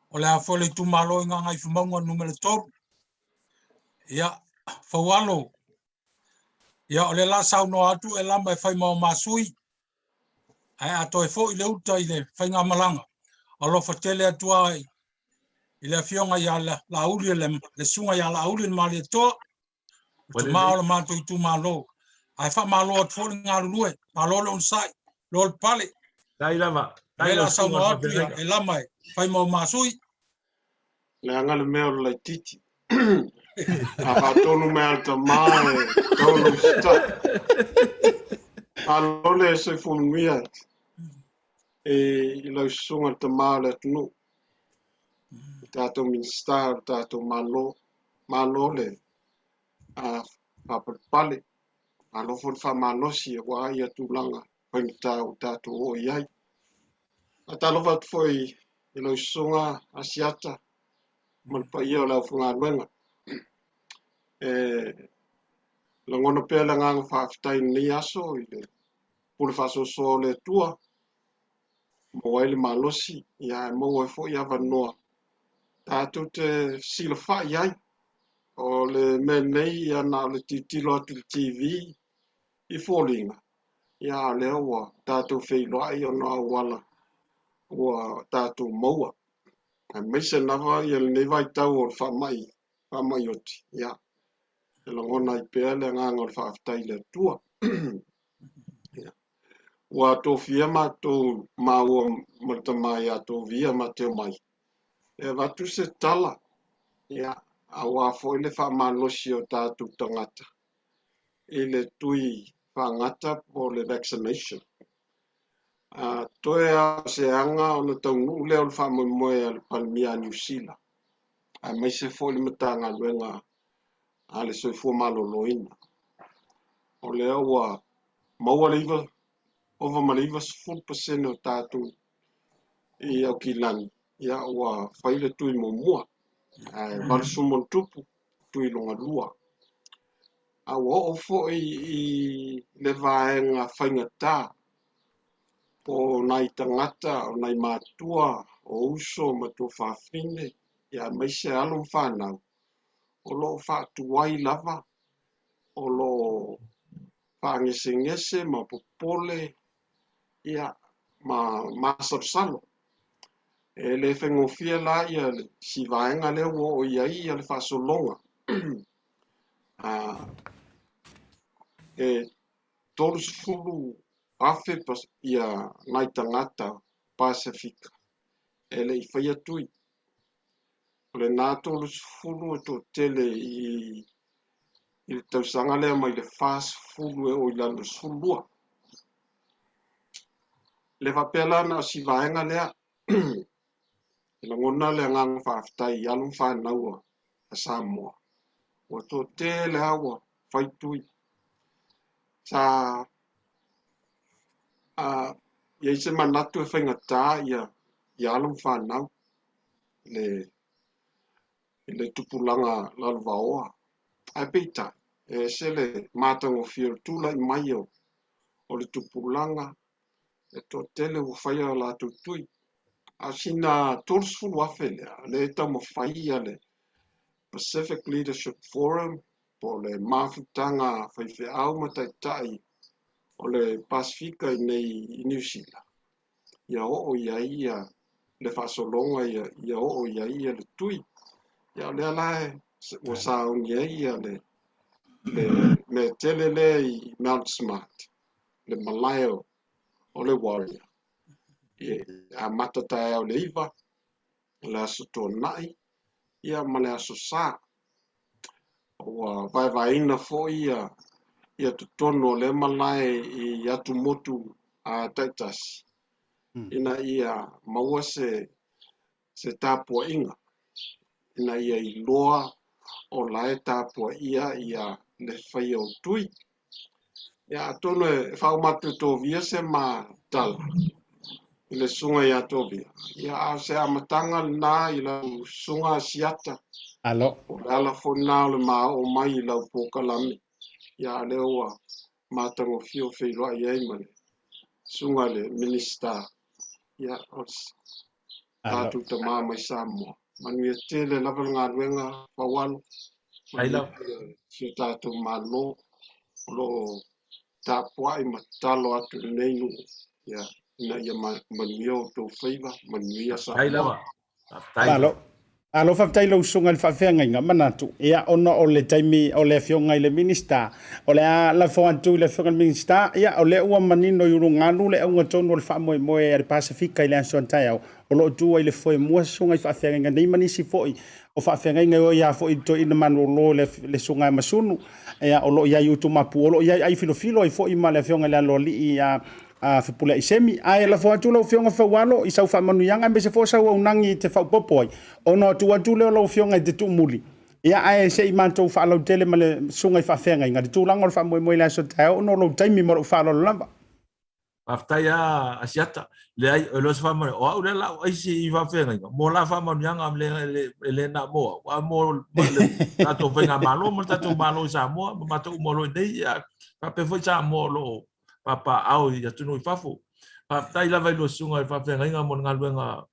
o le a foi le itumalo i Gagaifomauga numera 3. Ia, Faualo, ia o lea la saunoa atu e lama e fai ma o masui, ae a toe foi le uta i le faigamalaga, alofa tele atu lava i le afioga ia Laauli, le susuga ia Laauli le Malietoa, o le tama o le matou itumalo. Ae faamalo atu foi le galulue, malo le onosai, lo le pale. Dai lava. Dai la saunoa atu ia e lama e fai ma o masui. Leaga le mea o le laititi. A faatonu mai a le tama e tatau ona usitai. Malo le soifua manuia i lau susuga le tama o le atunuu, le tatou Minisita o le tatou Malo. Malo le faapalepale, malo foi le faamalosi aua ia tulaga faigata ua tatou oo i ai. Faatalofa atu foi i lau susuga Asiata ma le paia o le aufaigaluega. E lagona pea le agaga faafetai i lenei aso i le pule faasoasoa o le Atua, maua ai le malosi, ia ae maua ai foi avanoa tatou te silafai ai. O le mea nei, ia na o le tilotilo atu i le TV i foliga, ia a o lea ua tatou feiloai ona o auala ua tatou maua. Aemaise lava ia lenei vaitau o le faamai, faamai oti, ia, e lagona ai pea le agaga o le faafetai i le Atua. Ia. Ua tofia matou maua ma le tama ia Tovia ma Teomai e avatu se tala, ia, aua foi le faamalosi o tatou tagata i le tui faagata po o le vaccination. A toe lava o se aga ona taunuu lea o le faamoemoe a le Palemia a Niu Sila, aemaise foi le Matagaluega a le Soifua Maloloina. O lea ua maua le iva, ova ma le 90% o tatou i Aukilani, ia ua fai le tui muamua, ae 80+ tui lona lua. A ua oo foi i le vaega faigata po o nai tagata, o nai matua, o uso ma tuafafine, Ia aemaise alo ma fanau o lo o faatuai lava, o lo o faagesegese ma popole ia ma masalosalo. E le faigofie la ia si vaega lea ua oo i ai ia le faasologa. E 30,000 ia nai tagata Pasefika e le i faia tui. O lena 30 e toatele i i le tausaga lea mai le 40 e oo i lalo i le 12. E le faapea la na o si vaega lea. E lagona le agaga faafetai i alo ma fanau a Samoa. Ua toatele lava ua fai tui. Sa a i ai se manatu e faigata ia ia alo ma fanau le i le tupulaga lalovaoa. Ae peitai, e ese le matagofie o le tulai mai o o le tupulaga e toatele ua faia o latou tui. A o sina 30,000 lea, lea e taumafai ia le Pacific Leadership Forum po o le mafutaga faifeau ma taitai o le Pasefika i nei i Niu Sila, ia oo i ai ia le faasologa ia, ia oo i ai ia le tui. Ia o lea la ua sauni ai ia le, le mea tele lea i Mount Smart, le malae o, o le Warrior. E amata taeao le 9, le Aso Toonai, ia ma le Aso Sa. Ua vaevaeina foi ia, ia totonu o lea malae i atumotu a taitasi, ina ia maua se, se tapuaiga, ina ia iloa o la e tapuaia ia le faia o tui. Ia, atonu e faauma atu e Tovia se ma tala i le susuga ia Tovia. Ia, a o se amataga lena i lau susuga Asiata. Alo. O le ala foi lena o le ma oo mai i lau polokalame. Ia, a lea ua matagofie o feiloai ai ma le susuga i le Minisita. Ia, o le tatou tama mai Samoa. Manuia tele lava le galuega Faualo. Manuia tele si o tatou Malo o lo o tapuai ma tatalo atu i lenei nuu ia, ina ia manuia outou faiva, manuia Samoa. Malo. Malo faafetai lau susuga i le faafeagaiga manatu ia ona o le taimi o le afioga i le Minisita o le a lafo atu i le afioga i le Minisita ia o lea ua manino i ulugalu le auga tonu o le faamoemoe a le Pasefika i le aso a taeao o lo o tu ai le foemua susuga i faafeagaiga nei ma nisi foi o faafeagaiga e oi lava foi i le toeaina malolo le, le susuga ia Masunu ia o lo o i ai Utumapu o lo o i ai ai filofilo ai foi ma le afioga i le Aloalii ia a Fepuleai Semi. Ae lafo atu lau Afioga Faualo i sau faamanuiaga aemaise foi o sau auaunaga e te faaopoopo ai, ona tuu atu lea o lau Afioga i te tuumuli. Ia, ae se i matou faalautele ma le susuga i faafeagaiga le tulaga o le faamoemoe i le aso taeao ona o lou taimi ma lou faaaloalo lava. Faafetai a Asiata. Leai, e le o se faamanuiaga. O au lea la o aisi i faafeagaiga, mo la faamanuiaga e le na mo au, a mo le tatou faigamalo ma le tatou Malo i Samoa ma matou uma o lo o i inei, ia faapea foi Samoa o lo o papaaao i atunuu i fafo. Faafetai lava i lua susuga i le faafeagaiga mo le galuega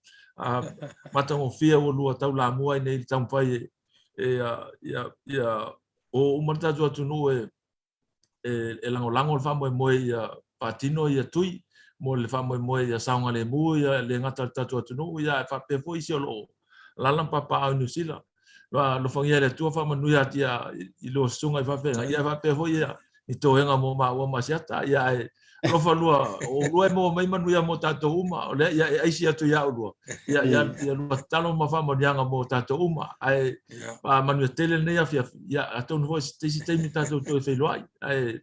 matagofie ua lua taulamua ai nei i le taumafai e ia o uma le tatou atunuu e e lagolago le faamoemoe ia faatino ia tui mo le faamoemoe ia saogalemu ia le gata o le tatou atunuu ia ae faapea foi isi o lo o alaala ma papaaao i Niu Sila. Alofagia e le Atua faamanuia atu i lua susuga i faafeagaiga ia faapea foi ia ni toega mo maua ma Asiata ia ae alofa lua o lua e maua mai manuia mo tatou uma o lea ia e aisi atu ia ulua ia ia ia lua tatalo ma faamanuiaga mo tatou uma ae manuia tele lenei afiafi ia atonu foi se isi taimi tatou toe feiloai ae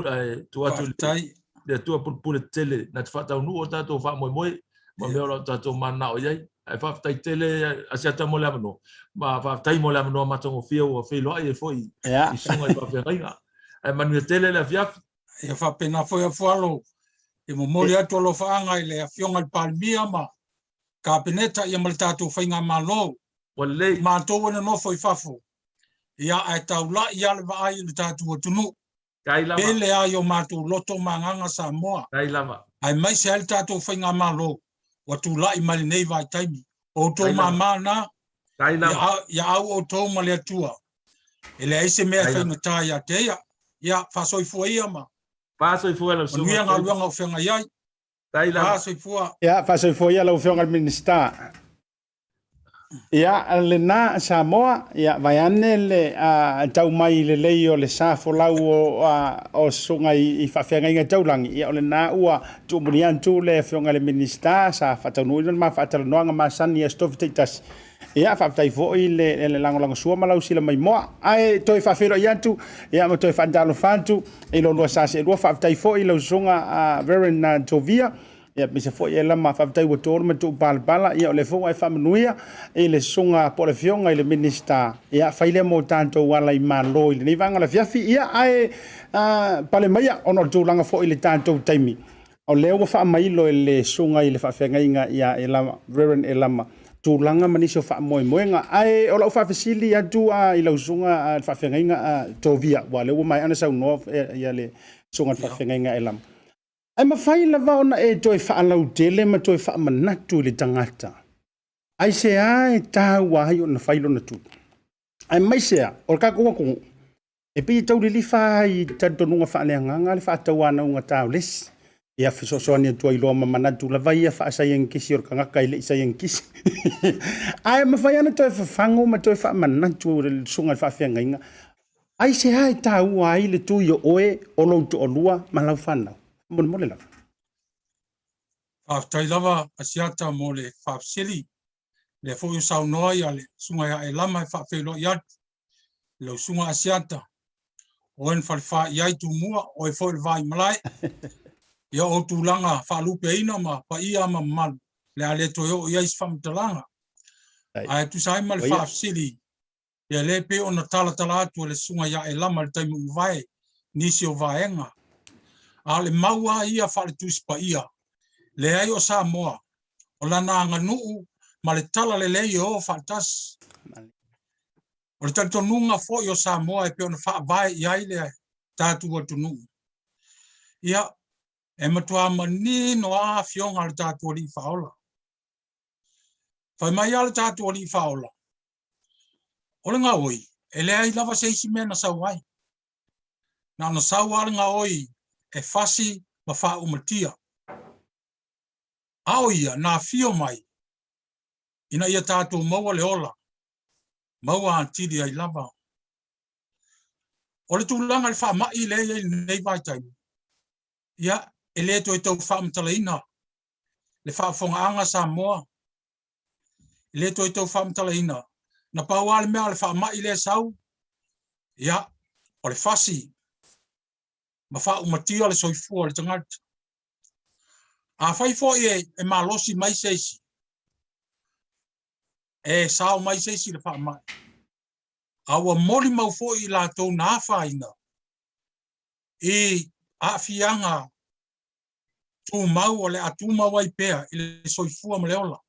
ae tuu atu i le Atua pulepule tele na te faataunuu o tatou faamoemoe ma mea o lo o tatou mananao i ai. Ae faafetai tele Asiata mo le avanoa, ma faafetai mo le avanoa matagofie ua feiloai ai foi i susuga i faafeagaiga. Ae manuia tele le afiafi. Ia faapena foi Afualo e momoli atu alofaaga i le Afioga i le Palemia ma Kapeneta ia ma le tatou Faigamalo. Ua lelei. Matou e nonofo i fafo, ia ae taulai lava le vaai i le tatou atunuu. Tai lava. Pele lava i o matou loto ma agaga Samoa. Tai lava. Aemaise ai le tatou Faigamalo ua tulai mai lenei vaitaimi. O outou mamā na. Ia au outou ma le Atua. E leai se mea e faigata ia te ia. Ia, faasoifua ia ma Faasoifua lau susuga. Manuia galuega o feagai ai. Faasoifua. Ia, faasoifua ia lau Afioga i le Minisita. Ia, lena Samoa, ia, vaeane le tau mai lelei o le sa folau o susuga i faafeagaiga taulagi, ia, o lena ua tuumuli atu le Afioga i le Minisita sa faataunuuina le ma faatalanoaga masani i Aso Tofi taitasi. Ia, faafetai foi le lagolagosua ma lau sila maimoa. Ae toe faafeiloai atu, ia, ma toe faatalofa atu i lo lua sa seelua. Faafetai foi i lau susuga Reverend Tovia, Ia pisa foi e lama faafetai ua tolu ma tuu palapala. Ia o lea foi ua e faamanuia i le susuga po o le afioga i le Minisita. Ia fai lea mo tatou ala i Malo i lenei vaega o le afiafi. Ia ae pale maia ona o le tulaga foi i le tatou taimi. O lea ua faamailo e le susuga i le faafeagaiga ia Elama, Reverend Elama, tulaga ma nisi o faamoemoega. Ae o lau faafesili atu i lau susuga i le faafeagaiga Tovia, aua o lea ua maea ona saunoa ia le susuga i le faafeagaiga Elama. Ae mafai lava ona e toe faalautele ma toe faamanatu i le tagata, aisea e taua ai ona fai lona tuli? Aemaise a o le tatou atunuu, e pei e tau lilifa ai i talitonuga faaleagaga le faatauanauga taolesi. Ia fesoasoani atu ai loa ma manatu lava ia faasaienitisi o le tagata e le i saienitisi. Ae mafai ona toe fafago ma toe faamanatu i le susuga i le faafeagaiga Aisea e taua ai le tui o oe, o lou toalua ma lau fanau? Faamolemole lava. Faafetai lava Asiata mo le faafesili. Lea foi ua saunoa ia le Susuga ia Elama e faafeiloai atu i lau Susuga Asiata. Oe na falefa i ai Tumua, oe foi le va i malae. Ia o tulaga faalupeina ma paia ma mamalu, le a le toe oo i ai se faamatalaga. Ae tusa ai ma le faafesili Ia lea e pei ona talatala atu e le susuga ia Elama i le taimi ua mavae nisi o vaega. A o le mau lava ia faale-Tusi Paia, leai o Samoa, o lana aganuu ma le talalelei e o faatasi. O le talitonuga foi o Samoa e pei ona faavae i ai le tatou atunuu. Ia, e matua manino lava afioga a le tatou Alii Faaola. Fai mai lava le tatou Alii Faaola, O le gaoi, e leai lava se isi mea na sau ai. Na ona sau lava le gaoi e fasi ma faaumatia. A o ia na afio mai ina ia tatou maua le ola, maua atili ai lava. O le tulaga i le faamai lea e i ai i lenei vaitaimi, ia, e le toe tau faamatalaina le faafofogaaga a Samoa E le toe tau faamatalaina, na pau lava le mea o le faamai lea e sau, ia, o le fasi ma faaumatia le soifua o le tagata. Afai foi e malosi mai se isi, e sao mai se isi i le faamai, a ua molimau foi i latou na afaina i aafiaga tumau o le a tumau ai pea i le soifua ma le ola.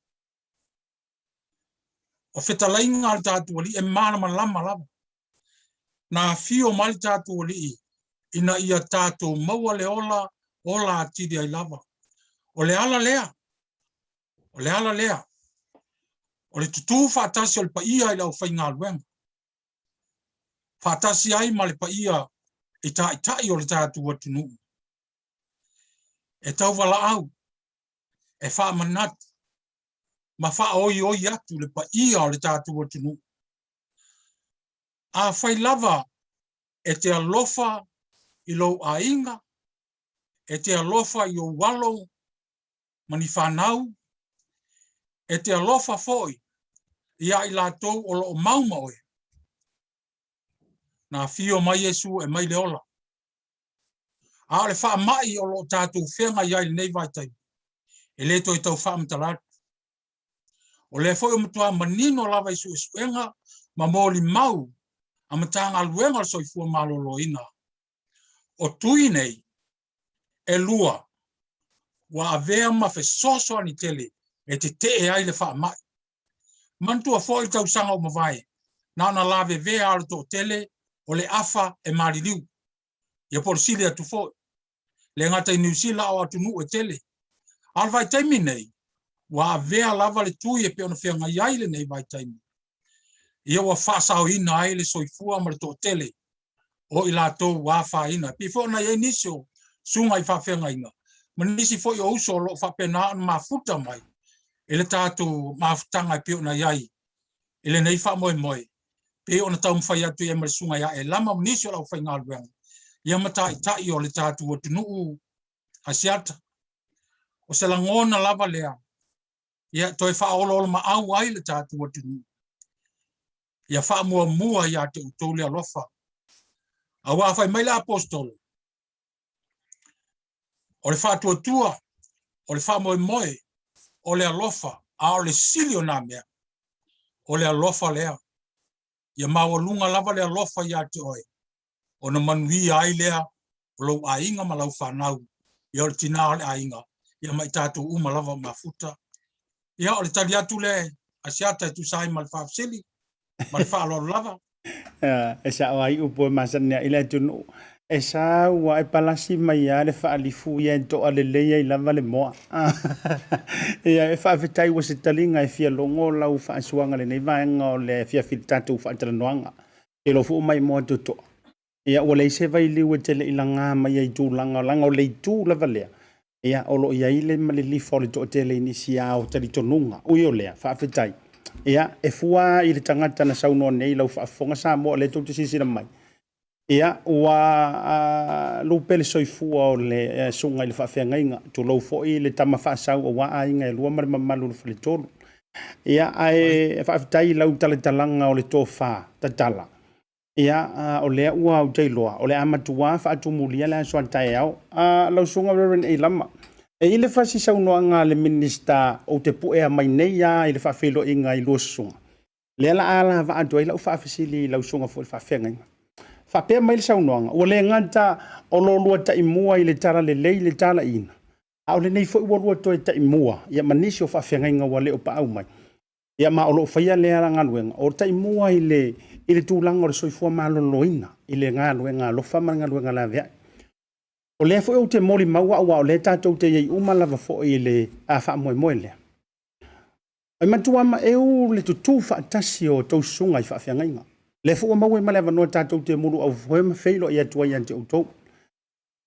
O fetalaiga a le tatou Alii e malamalama lava. Na afio mai le tatou Alii ina ia tatou maua le ola, ola atili ai lava. O le ala lea, o le ala lea, o le tutū faatasi o le paia i le aufaigaluega, faatasi ai ma le paia i taitai o le tatou atunuu. E tauvalaau, e faamanatu ma faaoioi atu le paia o le tatou atunuu. Afai lava e te alofa i lou aiga, e te alofa i ou alo ma ni fanau, e te alofa foi ia i latou o lo o mau ma oe, na afio mai Iesu e mai le ola. A o le faamai o lo o tatou feagai ai i lenei vaitaimi, e le toe tau faamatala atu. O lea foi ua matua manino lava i suesuega ma molimau a Matagaluega o le Soifua Maloloina, o tui nei e lua ua avea ma fesoasoani tele e tetee ai le faamai. Manatua foi le tausaga ua mavae, na ona lavevea lava o le toatele o le afa e maliliu. Ia po o le sili atu foi. Le gata i Niu Sila a o atunuu e tele. A o le vaitaimi nei, ua avea lava le tui e pei ona feagai ai lenei vaitaimi. Ia ua faasaoina ai le soifua ma le toatele o i latou ua afaina. E pei foi ona i ai nisi o susuga i faafeagaiga ma nisi foi o uso o lo o faapena ona mafuta mai i le tatou mafutaga e pei ona i ai i lenei faamoemoe, pei ona taumafai atu i ai ma le susuga ia Elama ma nisi o le aufaigaluega ia ma taitai o le tatou atunuu Asiata. O se lagona lava lea ia toe faaoloolomaau ai le tatou atunuu ia faamuamua ia te outou le alofa. Aua fai mai le Aposetolo, o le faatuatua, o le faamoemoe, o le alofa, a o le sili o nā mea, o le alofa lea. Ia maualuga lava le alofa ia te oe, ona manuia ai lea o lou aiga ma lau fanau, ia o le tinā o le aiga, ia ma i tatou uma lava o mafuta. Ia, o le tali atu lea Asiata e tusa ai ma le faafesili, ma le faaaloalo lava. E sao ai upu e masani ai le atunuu. E sa ua e palasi mai lava le faalifu ia e toa lelei ai lava le moa. Ia, e faafetai ua se taliga e fia logo lau faasuaga i lenei vaega o le afiafi i le tatou faatalanoaga. Ke lo fuu mai moa totoa. Ia, ua leai se vailiu e tele i laga mai ai tulaga, leaga o le itu lava lea, ia, o lo o i ai le malilifa o le toatele i nisi ao talitonuga. Ui o lea, faafetai. Ia, e fua i le tagata na saunoa nei i lau faafofoga Samoa o lea tou te silasila mai. Ia, ua lupe le soifua o le susuga i le faafeagaiga, tulou foi le tama faasau aua aiga e lua ma le mamalu o le faletolu. Ia, ae faafetai i lau talatalaga o le tofa tatala. Ia, o lea ua ou te iloa, o le a matua faatumulia le aso a taeao. Lau Susuga Reverend Ailama, e i ai le fasi saunoaga a le Minisita ou te puea mai nei lava i le faafeiloaiga i lua susuga, lea la a alavaa atu ai lau faafesili i lau susuga foi i le faafeagaiga. Faapea mai le saunoaga, ua le gata o lo lua taimua i le talalelei i le talaiina, a o lenei foi ua lua toe taimua ia ma nisi o faafeagaiga ua le o paau mai. Ia ma o lo o faia lea galuega o taimua i le i le tulaga o le soifua maloloina i le galuega alofa ma le galuega laveai. O lea foi ou te molimau aua o lea tatou te i ai uma lava foi i le faamoemoe lea. E matua maeu le tutū faatasi o tou susuga i faafeagaiga. Lea foi ua maua ai ma le avanoa tatou te muluaufoe ma feiloai atu ai ia te outou.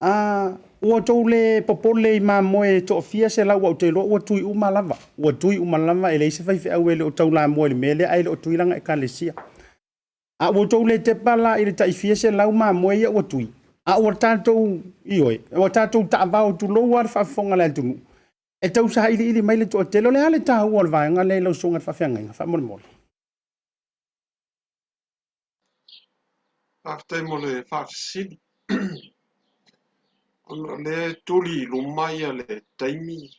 A ua outou le popole i mamoe e toafia selau ou te iloa ua tui uma lava. Ua tui uma lava, e leai se faifeau e le o taulamua i le mea lea, ae le o tui lana ekalesia. A ua outou le tepa la i le tai fia selau mamoe ia ua tui, a ua tatou, ioe, ua tatou taavao, tulou lava le faafofoga a le atunuu, e tau sailiili mai le toatele. O le a le taua o le vaega lea i lau susuga i le faafeagaiga, faamolemole? Faafetai mo le faafesili. Ona o lea e tuli i luma ia le taimi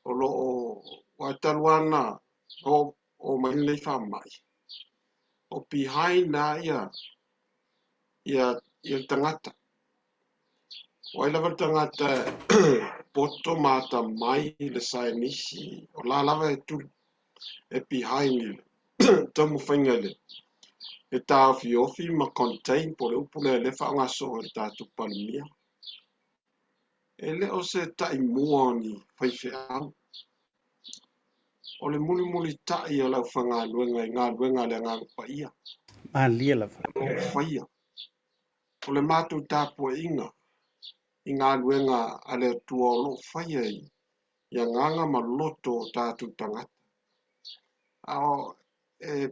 o lo o aua talu lava ona oo mai lenei faamai, o behind lava ia ia ia le tagata. O ai lava le tagata e poto ma atamai i le saienisi, o la lava e tuli e behind i le taumafaiga i le taofiofi ma contain po o le upu lea o lea e faaaoga soo e le tatou Palemia. E le o se taimua o ni faifeau. O le mulimulitai o le aufaigaluega i galuega a le Agaga Paia. Malie lava. O lo o faia. O le matou tapuaiga i galuega a le Atua o lo o faia i agaga ma loto o tatou tagata. A o e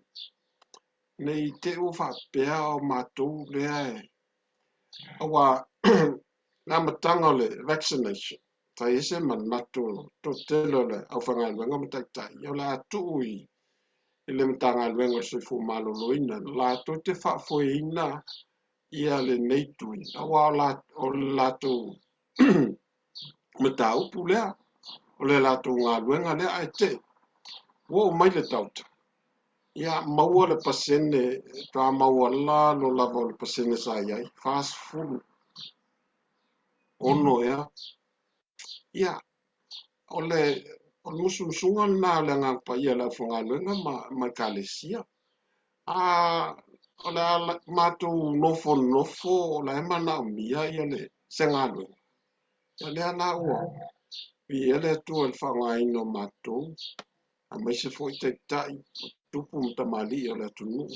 ne i te i ua faapea o matou lea e aua le amataga o le vaccination, sa i ai se manatu o le toatele o le aufaigaluega ma taitai, o le a tuu i le Matagaluega o le Soifua Maloloina latou te faafoeina ia lenei tui, aua o le latou mataupu lea, o le latou galuega lea, ae te i ua oo mai le Delta, ia maua le pasene, faatoa maualalo lava o le pasene sa i ai, 46 ea. Ia, o le o le musumusuga lena o le Agaga Paia i le aufaigaluega ma, ma Ekalesia. A o le a matou nofonofo o la e manaomia ia le se galuega. Ia lea la ua viia le Atua i le faaaogaina o matou, aemaise foi taitai. tupu ma tamalii o le atunuu,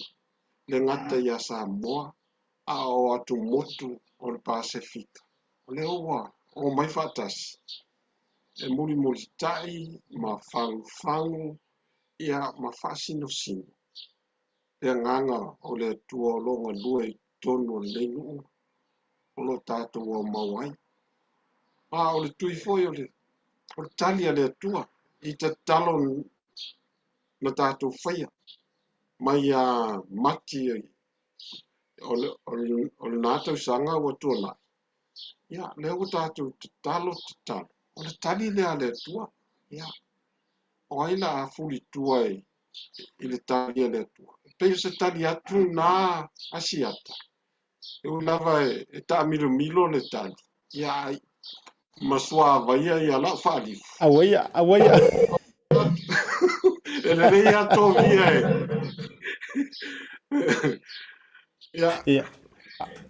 le gata ia Samoa, a o atumotu o le Pasefika, o lea ua omai faatasi e mulimulitai ma fagufagu ia ma faasinosino le agaga o le Atua o lo o galue i totonu o lenei nuu o lo o tatou aumau ai. A o le tui foi o le, o le tali a le Atua i tatalo na tatou faia mai ia Mati o, le, o, le, o lena tausaga ua tuanai. Ia, lea ua tatou tatalo, tatalo. O le tali lea a le Atua. Ia, o ai la a fuli tua i, i le tali a le Atua? E pei o se tali atu na Asiata. E ui lava e, e taamilomilo le tali, ia ai ma suavaia ia lau faalifu. Auaia, auaia. E lelei a tovia e. Ia. Ia.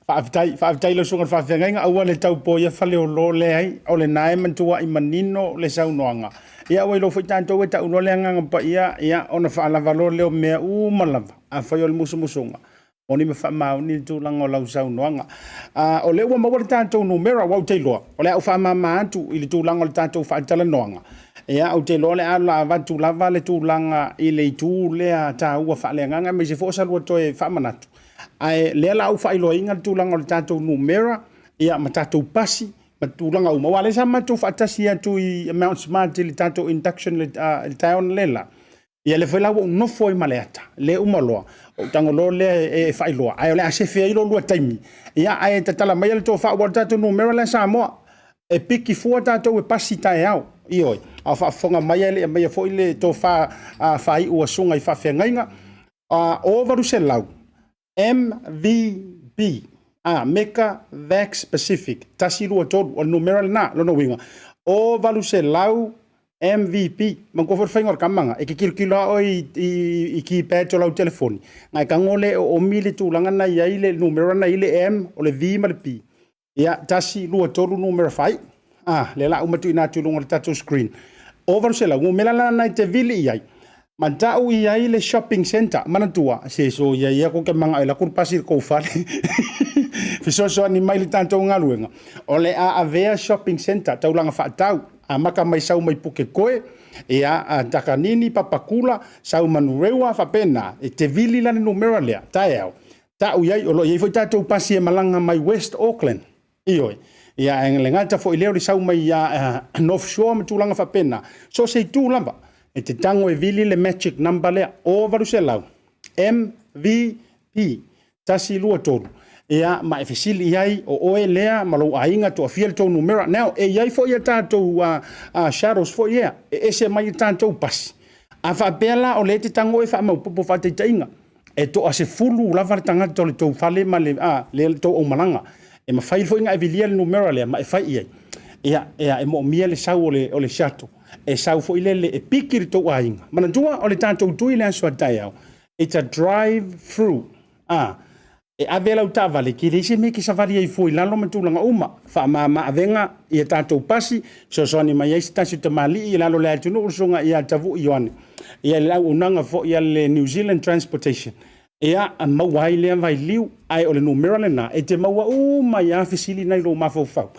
Faafetai, faafetai lau susuga i le faafeagaiga, aua le taupo ia Faleolo leai, o lena e matuai manino le saunoaga. Ia ua iloa foi tatou e tau loa le agaga paia, ia ona faalava loa lea o mea uma lava. Afai o le musumusuga, moni ma faamaoni le tulaga o lau saunoaga. O lea ua maua le tatou numera, aua ou te iloa, o le a ou faamama atu i le tulaga o le tatou faatalanoaga. Ia, ou te iloa o le a avatu lava le tulaga i le itu lea taua faaleagaga, aemaise foi o sa lua toe faamanatu. Ae lea la ou faailoaina le tulaga o le tatou numera, ia ma tatou pasi, ma tulaga uma. Aua o lea sa matou faatasi atu i Mount Smart i le tatou induction i le taeao analeila. Ia lea foi la ua ou nofo ai ma le ata, lea uma loa, ou tago loa lea e faailoa, ae o le a sefe ai lo lua taimi. Ia, ae tatala maia le tofa, aua o le tatou numera lea Samoa, e piki fua tatou e pasi taeao. Ioe, a o faafofoga mai e le i aumaia foi le tofa faaiu a susuga i faafeagaiga. O 800 MVB, a, Mecca Vax Pacific, 123, o le numera lena, lona uiga, o 800 MVP. Manatua foi le faiga o le kamaga, e te tilotilo lava oe i, i, i keypad o lau telefoni, na e tago lea e oomi le tulaga na i ai le numera na i ai le M, o le V ma le P. Ia, 1, 2, 3 numera faaiu. Ah, lea la uma tuuina atu i luga o le tatou screen. O 800, numera la na e te vili i ai. Ma tau i ai le shopping centre. Manatua, se so ia ia ko ke manga e la ku pasi kou fale. Fesoasoani mai le tatou galuega. O le a avea shopping centre, taulaga faatau, amata mai sau mai Pukekohe, ia, a Takanini, Papakula, sau Manurewa, faapena, e te vili la le numera lea, taeao. Tau i ai, o lo o i ai foi tatou pasi e malaga mai West Auckland. Ioe. Ia, ae le gata foi lea o le sau mai ia North Shore ma tulaga faapena. So o se itu lava, e te tago e vili le magic number lea, o 800 MVP 123. Ia, ma e fesili i ai, o oe lea ma lou aiga, toafia le tou numera. Now, e i ai foi a tatou shadows foi ia, e ese mai i tatou pasi. A faapea la o lea e te tago oe e faamaopoopo faataitaiga, e toa-10 lava le tagata o le tou fale ma le, a, le tou aumalaga. E mafai foi ona e vilia le numera lea ma e fai i ai. Ia, ia, e moomia le sau o le, o le shuttle. E sau foi lele e piki le tou aiga. Manatua, o le tatou tui i le aso a taeao, it's a drive through. A, e ave lau taavale, ke leai se mea e te savali ai fua i lalo ma tulaga uma. Faamama avega ia tatou pasi, fesoasoani mai ai se tasi o tamalii i lalo o le atunuu, le susuga ia Tavui Ioane. Ia le auaunaga foi a le New Zealand Transportation, ia maua ai lea vailiu, ae o le numera lena e te maua uma ai lava fesili na i lou mafaufau.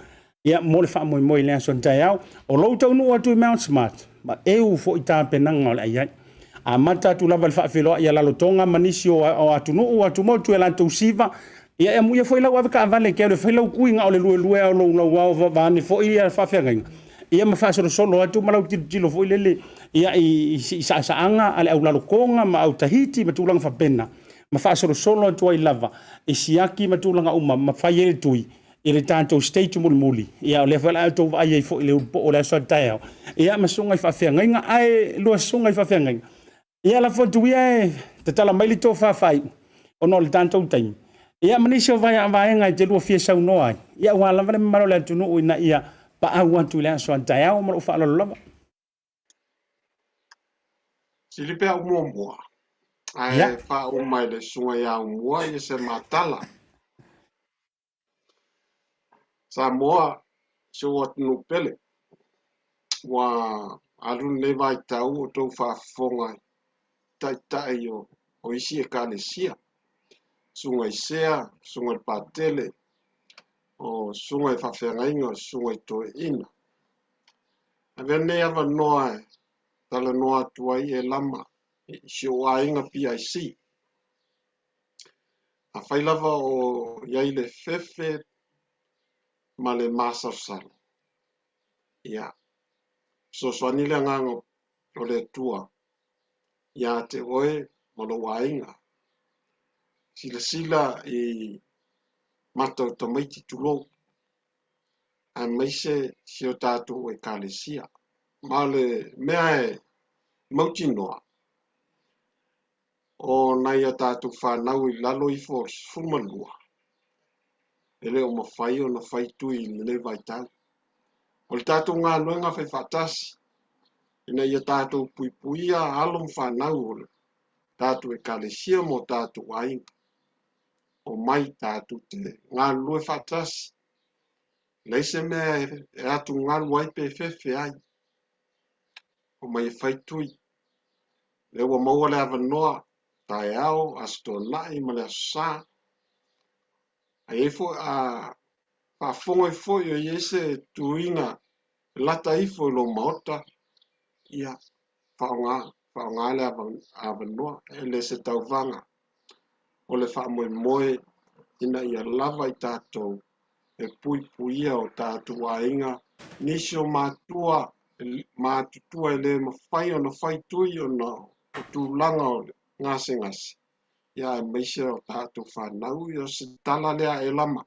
Ia mo le faamoemoe i le aso taeao, o lou taunuu atu i Mount Smart, ma eu foi tapenaga o le a i ai. Amata atu lava i le faafeiloai ia Lalotoga ma nisi o, o atunuu, atumotu e latou siva, ia e amuia foi lau avetaavale e te alu e fai lau tui na o le luelue lava o lou lauao vaeane foi ia faafeagaiga, ia ma faasolosolo atu ma lau tilotilo foi lele ia i, i saasaaga a le au Lalotoga ma au Tahiti ma tulaga faapena, ma faasolosolo atu ai lava i siaki ma tulaga uma ma fai ai le tui i le tatou stage mulimuli, ia o lea foi o le a outou vaai ai foi i le ulupo o le aso a taeao, ia ma susuga i faafeagaiga, ae lua susuga i faafeagaiga, ia lafo atu ia e tatala mai le tofa faaiu ona o le tatou taimi, ia ma nisi o vaega e te lua fia saunoa ai, ia aua lava le mamalu o le atunuu ina ia paau atu i le aso a taeao. Ma lou faaaloalo lava. Sili pe au muamua, ae yeah. faauma i le susuga ia Aumua ia se matala. Samoa, si ou atunuu pele, ua alu lenei vaitau o tou faafofoga taitai o, o isi ekalesia, susuga i Sea, susuga i le Patele, o susuga i faafeagaiga, o susuga i toeaina. Avea lenei avanoa e talanoa atu ai e lama i si ou aiga PIC. Afai lava o i ai le fefe ma le masalosalo, ia, fesoasoani le agaga o le Atua ia te oe ma lou aiga. Silasila i mata o tamaiti tulou, aemaise si o tatou ekalesia. Ma o le mea e mautinoa, o nai a tatou fanau i lalo ifo o le 12, e le o mafai ona fai tui i lenei vaitau. O le tatou galuega faifaatasi, ina ia tatou puipuia alo ma fanau o le tatou ekalesia ma o tatou aiga. Omai tatou te galulue faatasi, leai se mea e atugalu ai pe fefe ai. Omai e fai tui. Lea ua maua le avanoa, taeao, Aso Toonai ma le Aso Sa. A i ai foi, a faafofoga ai foi o i ai se tuiga e lata ifo i lou maota, ia, faaaoga, faaaoga le avanoa, e le se tauvaga. O le faamoemoe ina ia lava i tatou e puipuia o tatou aiga, nisi o matua matutua e le mafai ona fai tui ona o tulaga o le gasegase, ia aemaise o tatou fanau, ia o se tala lea e lama.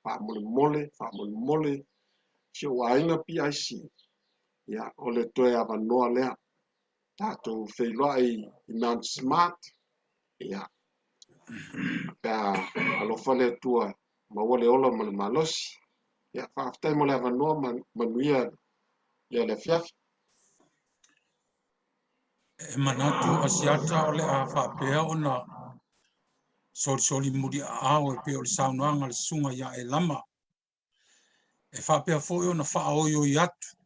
Faamolemole, faamolemole, si ou aiga PIC, ia o le toe avanoa lea. Tatou feiloai i Mount Smart, ia, pe a alofa le Atua, maua le ola ma le malosi. Ia, faafetai mo le avanoa, manuia ia le afiafi. E manatu Asiata o le a faapea ona solisoli muliaao e pei o le saunoaga a le susuga ia Elama. E faapea foi ona faaoioi atu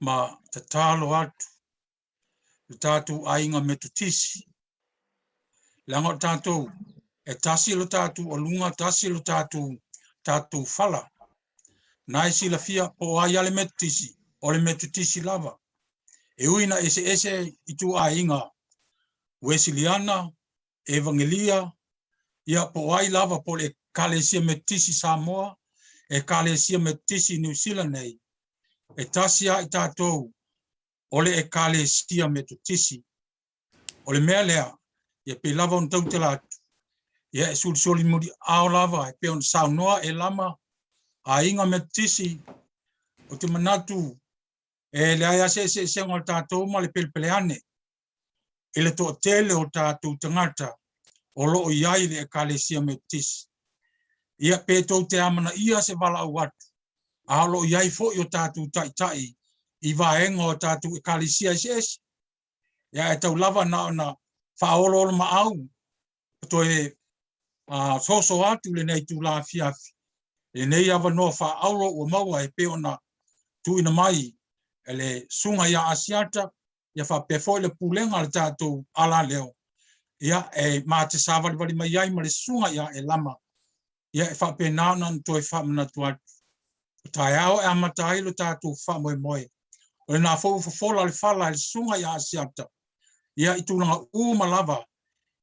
ma tatalo atu le tatou aiga Metotisi. Leaga o tatou, e tasi lo tatou aluga, tasi lo tatou, tatou fala. Na e silafia po o ai a le Metotisi, o le Metotisi lava. E ui na eseese ituaiga Wesiliana, Evagelia, ia po o ai lava po o le Ekalesia Metotisi Samoa, Ekalesia Metotisi Niu Sila nei, e tasi a i tatou o le Ekalesia Metotisi. O le mea lea, ia pei lava ona tautala atu, ia e solisoli muliao lava e pei ona saunoa Elama, aiga Metotisi, ou te manatu e leai lava se eseesega o tatou ma le pelepeleane i le toatele o tatou tagata o lo o i ai i le Ekalesia Metotisi. Ia pe tou te amanaia se valaau atu, a o lo o i ai foi o tatou taitai i vaega o tatou Ekalesia eseese. Ia e tau lava na ona faaoloolomaau toe soso atu lenei itula afiafi, lenei avanoa faaauro ua maua e pei ona tuuina mai e le Susuga ia Asiata, ia faapea foi le pulega a le tatou alaleo, ia e ma te savalivali mai ai ma le Susuga ia Elama, ia e faapena ona na toe faamanatu atu. O taeao e amata ai lo tatou faamoemoe. O lena foi ua fofola le fala e le Susuga ia Asiata, ia i tulaga uma lava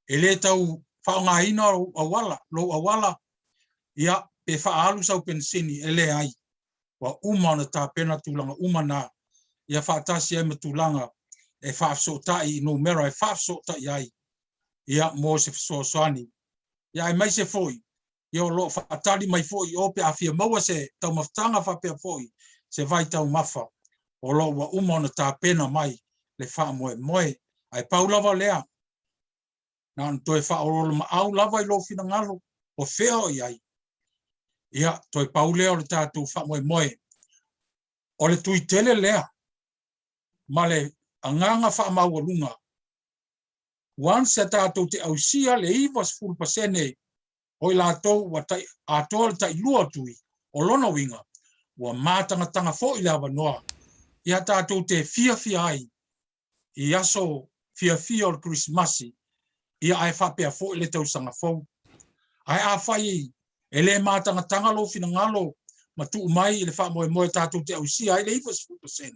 e le tau faaaogaina lou auala, lou auala, ia, pe faaalu sau penisini, e leai. Ua uma ona tapena tulaga uma na, ia faatasi ai ma tulaga e faafesootai i numera e faafesootai ai, ia, mo se fesoasoani. Ia, aemaise foi, ia o lo o faatali mai foi i o pe a fia maua se taumafataga faapea foi se vaitaumafa, o lo o ua uma ona tapena mai le faamoemoe. Ae pau lava lea, na ona toe faaoloolomaau lava i lou finagalo o fea o i ai. Ia, toe pau lea o le tatou faamoemoe. O le tui tele lea ma le agaga faamaualuga, once a tatou te ausia le 90% o i latou ua tai atoa le tailua o tui, o lona uiga, ua mātagatagā foi le avanoa ia tatou te fiafia ai i aso. fiafia o le Kerisimasi, ia ae faapea foi le tausaga fou. Ae afai e le matagatagā lou finagalo ma tuu mai i le faamoemoe tatou te ausia ai le 90%,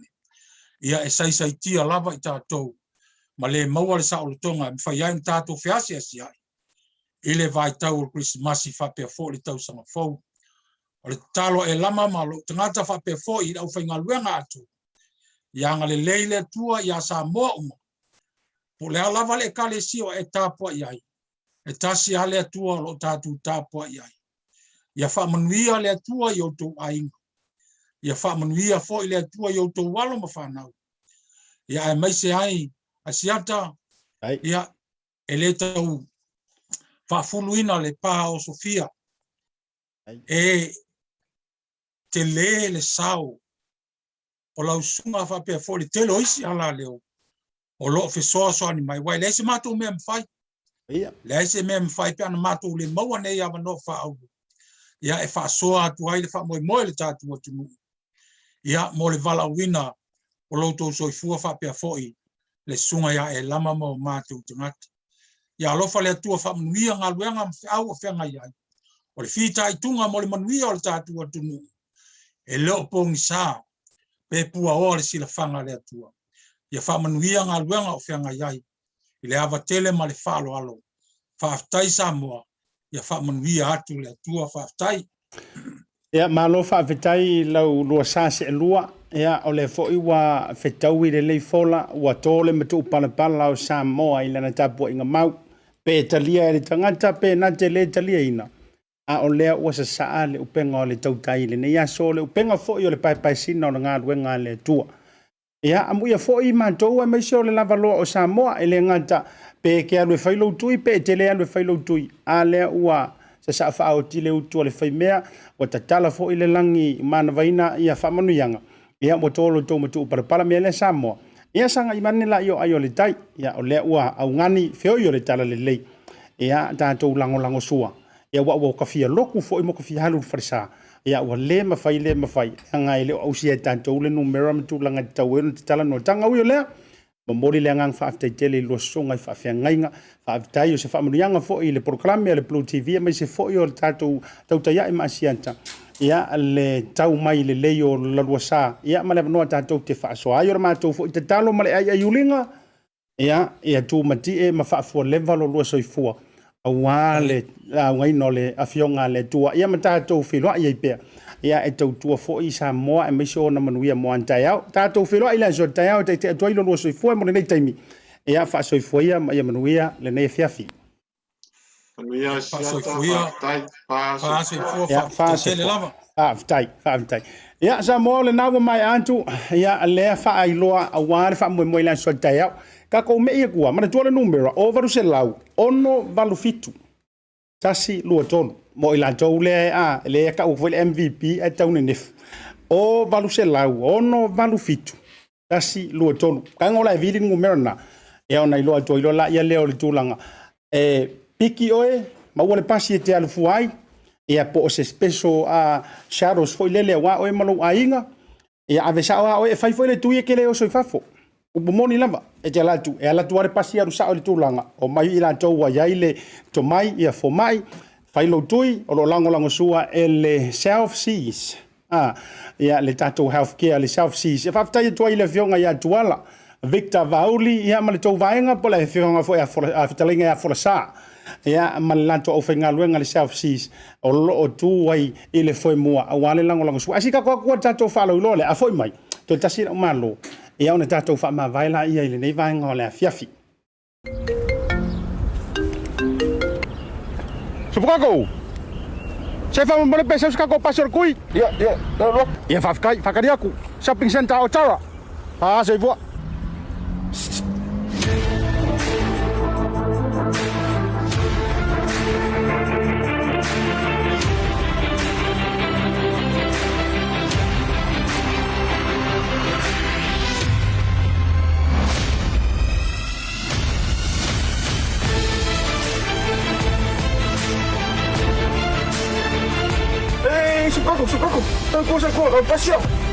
ia e saisaitia lava i tatou ma le maua le saolotoga e mafai ai ona tatou feasiasiai i le vaitau o le Kerisimasi faapea foi le tausaga fou. O le tatalo a Elama ma lou tagata faapea foi i le aufaigaluega atu, ia agalelei le Atua iā Samoa uma, po o le a lava le Ekalesia o e tapuai ai, e tasi lava le Atua o lo o tatou tapuai ai. Ia faamanuia le Atua i outou aiga. Ia faamanuia foi le Atua i outou alo ma fanau. Ia aemaise ai Asiata, ia e le tau faafuluina le pa o Sofia. E tele le sao o lau susuga faapea foi le tele o isi alaleo o lo o fesoasoani mai, aua e leai se matou mea e mafai. Leai se mea e mafai pe ana matou le maua nei avanoa faaauro, ia e faasoa atu ai le faamoemoe i le tatou atunuu, ia mo le valaauina o lo outou soifua faapea foi le susuga ia Elama ma o matou tagata. Ia alofa le Atua faamanuia galuega ma feau o feagai ai. O le fitaituga mo le manuia o le tatou atunuu, e le o pogisa pe puaoa le silafaga a le Atua. Ia faamanuia galuega o feagai ai i le ava tele ma le faaaloalo. Faafetai Samoa, ia faamanuia atu le Atua. Faafetai. Ia, malo faafetai i lau lua sa seelua. Ia, o lea foi ua fetaui lelei fola, ua to le matuupalapala o Samoa i lana tapuaiga mau. Pe talia e le tagata pe na te le taliaina, a o lea ua sasaa le upega o le tautai i lenei aso, o le upega foi o le paepaesina o le galuega a le Atua. Ia, amuia foi matou aemaise o le lavaloa o Samoa, e le gata pe e te alu e fai lou tui pe e te le alu e fai lou tui, a lea ua sasaa faaoti le utu a le faimea, ua tatala foi le lagi manavaina ia faamanuiaga, ia ua to lo tou matuu palapala mea lea Samoa. Ia sagai mane la i o ai o le tai, ia o lea ua augani feoi o le talalelei, ia tatou lagolago sua. Ia ua ua ka fia loku foi mo ka fia alu i le falesa. Ia ua le mafai le mafai, leaga e le o ausia e tatou le numera ma tulaga e tatau ai ona tatala noataga. Ui o lea, momoli le agaga faafetai tele i lua susuga i faafeagaiga. Faafetai o se faamanuiaga foi i le polokalame a le Blue TV aemaise foi o le tatou Tautai Ae ma Asiata. Ia le tau mai lelei o la lua sa, ia ma le avanoa tatou te faasoa ai. O le matou foi tatalo ma le aiaiuliga, Ia, ia tumatie ma faafualeva lo lua soifua, aua le laugaina o le Afioga a le Atua, ia ma tatou feiloai ai pea, ia e tautua foi i Samoa aemaise ona manuia mo ana taeao. Tatou feiloai i le aso taeao e taitai atu ai lo lua soifua mo lenei taimi. Ia, faasoifua ia ma ia manuia lenei afiafi. Manuia Siata, faafetai, faasoifua, faafetai tele lava. Faafetai, faafetai. Ia, Samoa, o lena ua maea atu, ia, lea faailoa aua le faamoemoe i le aso taeao. Tatou mei atua, manatua le numera, o 800, 687, 123. Mo i latou lea a, lea e tau atu foi le MVP ae tau nenefu. O 800, 687, 1, 2, 3. Tago la e vili le numera lena, ia ona iloa atu ai loa laia lea o le tulaga e piki oe, maua le pasi e te alu fua ai, ia po o se special shadows foi lele aua oe ma lou aiga, ia ave sao lava oe e fai foi le tui e te le oso i fafo. Upu moni lava, e te ala atu, e ala atu lava le pasi alu sao i le tulaga, omai i latou ua i ai le tomai, ia fomai, fai lou tui, o lo o lagolagosua e le Self Seas. A, ia, le tatou health care, le South Seas. E faafetai atu ai i le Afioga ia Tuala, Victor Vauli, ia, ma le tou vaega, po o le Afioga foi a, a Fetalaiga ia Folasa, ia, ma le latou aufaigaluega le South Seas, o lo o tu ai i le foemua, aua le lagolagosua. Ae se i tatou atu le tatou faalauiloa lea, a foi mai, toe tasi lau malo, ia, ona tatou faamavae laia i lenei vaega o le afiafi. Sufukako! Se faamolemole pe sau se tatou pasi o le tui. Ia, ia, ia, ia faafetai, faatali atu. Shopping Centre o Tara. Haa, soifua.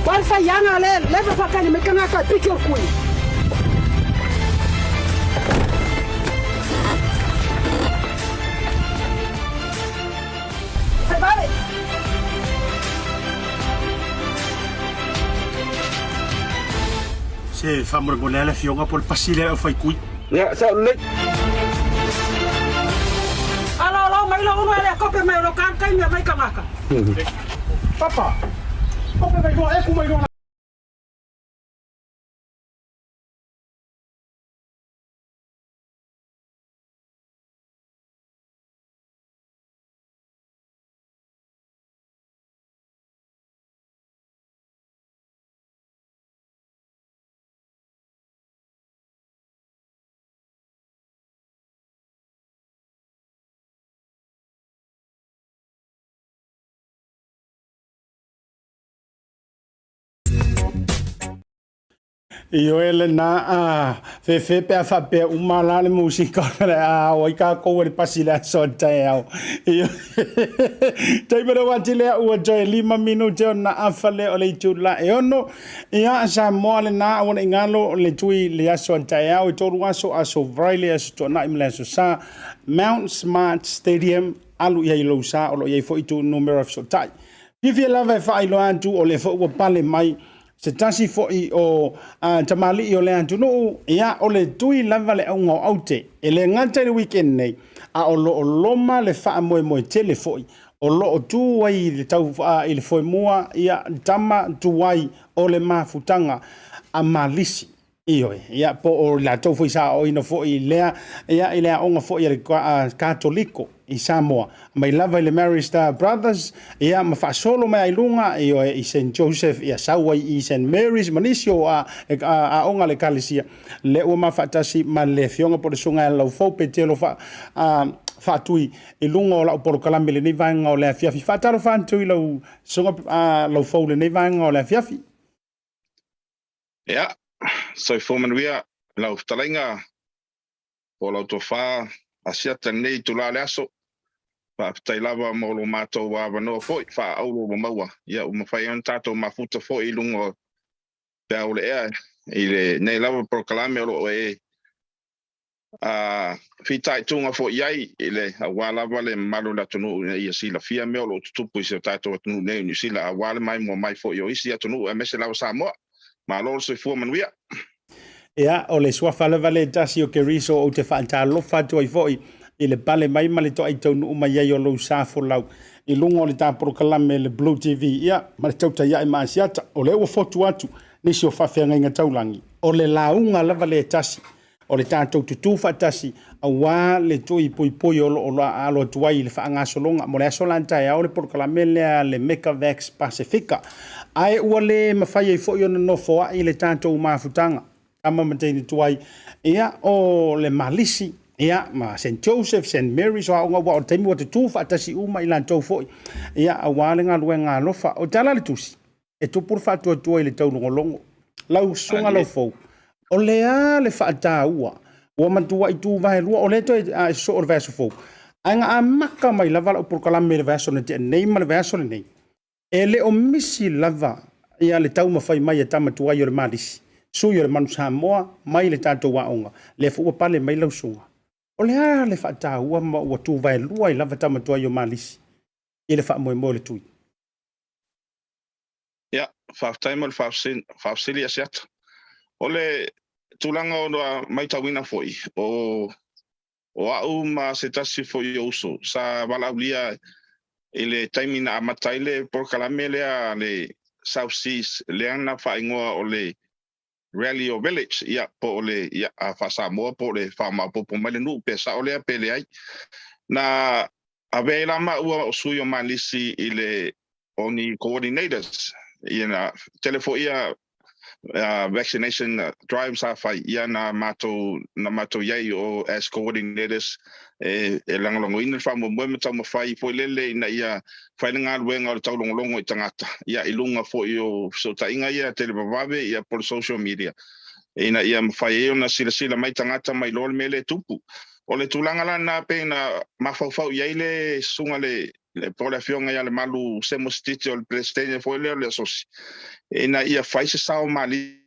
Wale faiaga le leva fakani mai kanga ka piki o kui. Faamolemole lava le afioga po o le pasi lea o le aufai tui. Ia, sao lelei. Alo mai lo ulu ele kope mai lo kan kai mai kangaka. Papa, kope mai loa, e ku mai loa. Ioe lena a fefe pe a faapea uma la le musika o le a o ai kākou e le pasi le aso a taeao. Ioe. Taimi o le wati lea ua toe 5 minute ona afa lea o le itula e 6. Ia Samoa lena aua ne i galo le tui le aso a taeao e 3 aso, aso Friday, aso Toonai ma le aso Sa. Mount Smart Stadium alu i ai lou sa o lo o i ai foi numera fesootai. Fiafia lava e faailoa atu o lea foi ua pale mai se tasi foi o tamalii o le atunuu, ia o le tui lava le auga o aute. E le gata i le weekend nei, a o lo o loma le faamoemoe tele foi o lo o tu ai i le tau i le foemua ia tama tuai o le mafutaga a Malisi. Ioe, ia po o latou foi sa aoaoina foi i lea, ia i le aoga foi a le Katoliko i Samoa, mai lava i le Marist Brothers, ia ma faasolo mai i luga, ioe, i Saint Joseph, ia sau ai i Saint Mary's ma nisi o aoga a le Ekalesia, lea ua mafaatasi ma le Afioga po o le Susuga ia Laufou Petelo Faatui i luga o lau polokalame i lenei vaega o le afiafi. Faatalofa atu i lau Susuga Laufou i lenei vaega o le afiafi. Ia, soifua manuia lau fetalaiga po o lau tofa Asiata i lenei itula o le aso. Faafetai lava mo lo matou avanoa foi faaaulo ua maua. Ia, ua mafai ona tatou mafuta foi i luga o peau o le ea i lenei lava polokalame o lo o e fitaituga foi i ai i le aua lava le mamalu o le atunuu ina ia silafia mea o lo o tutupu i si o tatou atunuu nei o Niu Sila aua le maimoa mai foi o isi atunuu aemaise lava Samoa. Malo le soifua manuia. Ia, o le suafa lava le tasi o Keriso ou te faatalofa atu ai foi i le pale mai ma le toai taunuu mai ai o lou sa folau i luga o le ta polokalame le Blue TV, ia, ma le tautai ae ma Asiata. O lea ua fotu atu nisi o faafeagaiga taulagi, o le lauga lava le tasi o le tatou tutū faatasi aua le tui poipoi o lo o alo atu ai i le faagasologa mo le aso la taeao le polokalame lea a le Megavax Pasifika. Ae ua le mafai ai foi ona nofoai le tatou mafutaga tama ma teine tuai, ia o le Malisi, ia ma Saint Joseph, Saint Mary's, o aoga ua o le taimi ua tutū faatasi uma i latou foi, ia aua le galuega alofa. O tala le tusi, e tupu le faatuatua i le taulogologo. Lau susuga Laufou, o le a le faataua ua matuai tuvaelua, o lea toe sosoo le vaiaso fou, ae na amata mai lava lau polokalame i le vaiaso na tea nei ma le vaiaso lenei, e le o misi lava ia le taumafai mai a tama tuai o le Malisi, sui o le Manu Samoa mai le tatou aoga, lea foi ua pale mai lau susuga. O le a le faataua ma ua tuvaelua ai lava tama tuai o Malisi i le faamoemoe o le tui? Ia, faafetai mo le faafesili Asiata. O le tulaga o lo matauina foi, o o au ma se tasi foi o uso sa valaaulia i le taimi na amata ai le polokalame lea a le South Seas lea na faaigoa o le Rally or Village, ia, po o le, ia, a faa-Samoa po o le faamaopoopo mai le nuu, pe sao lea pe leai. Na avea ai la maua o sui o Malisi i le o ni coordinators, ia na tele foi ia vaccination drive sa fai, ia na matou na matou i ai o as coordinators e lagolagoina le faamoemoe ma taumafai foi lele ina ia fai le galuega o le taulogologo i tagata, ia i luga foi o fesootaiga ia televavave ia po o le social media, ina ia mafai ai ona silasila mai tagata ma iloa le mea lea e tupu. O le tulaga la lena pei na mafaufau i ai le susuga le po o le afioga ia Lemalu Semo Sititi o le Peresetene foi lea o le Asosi, ina ia fai se sao Malisi,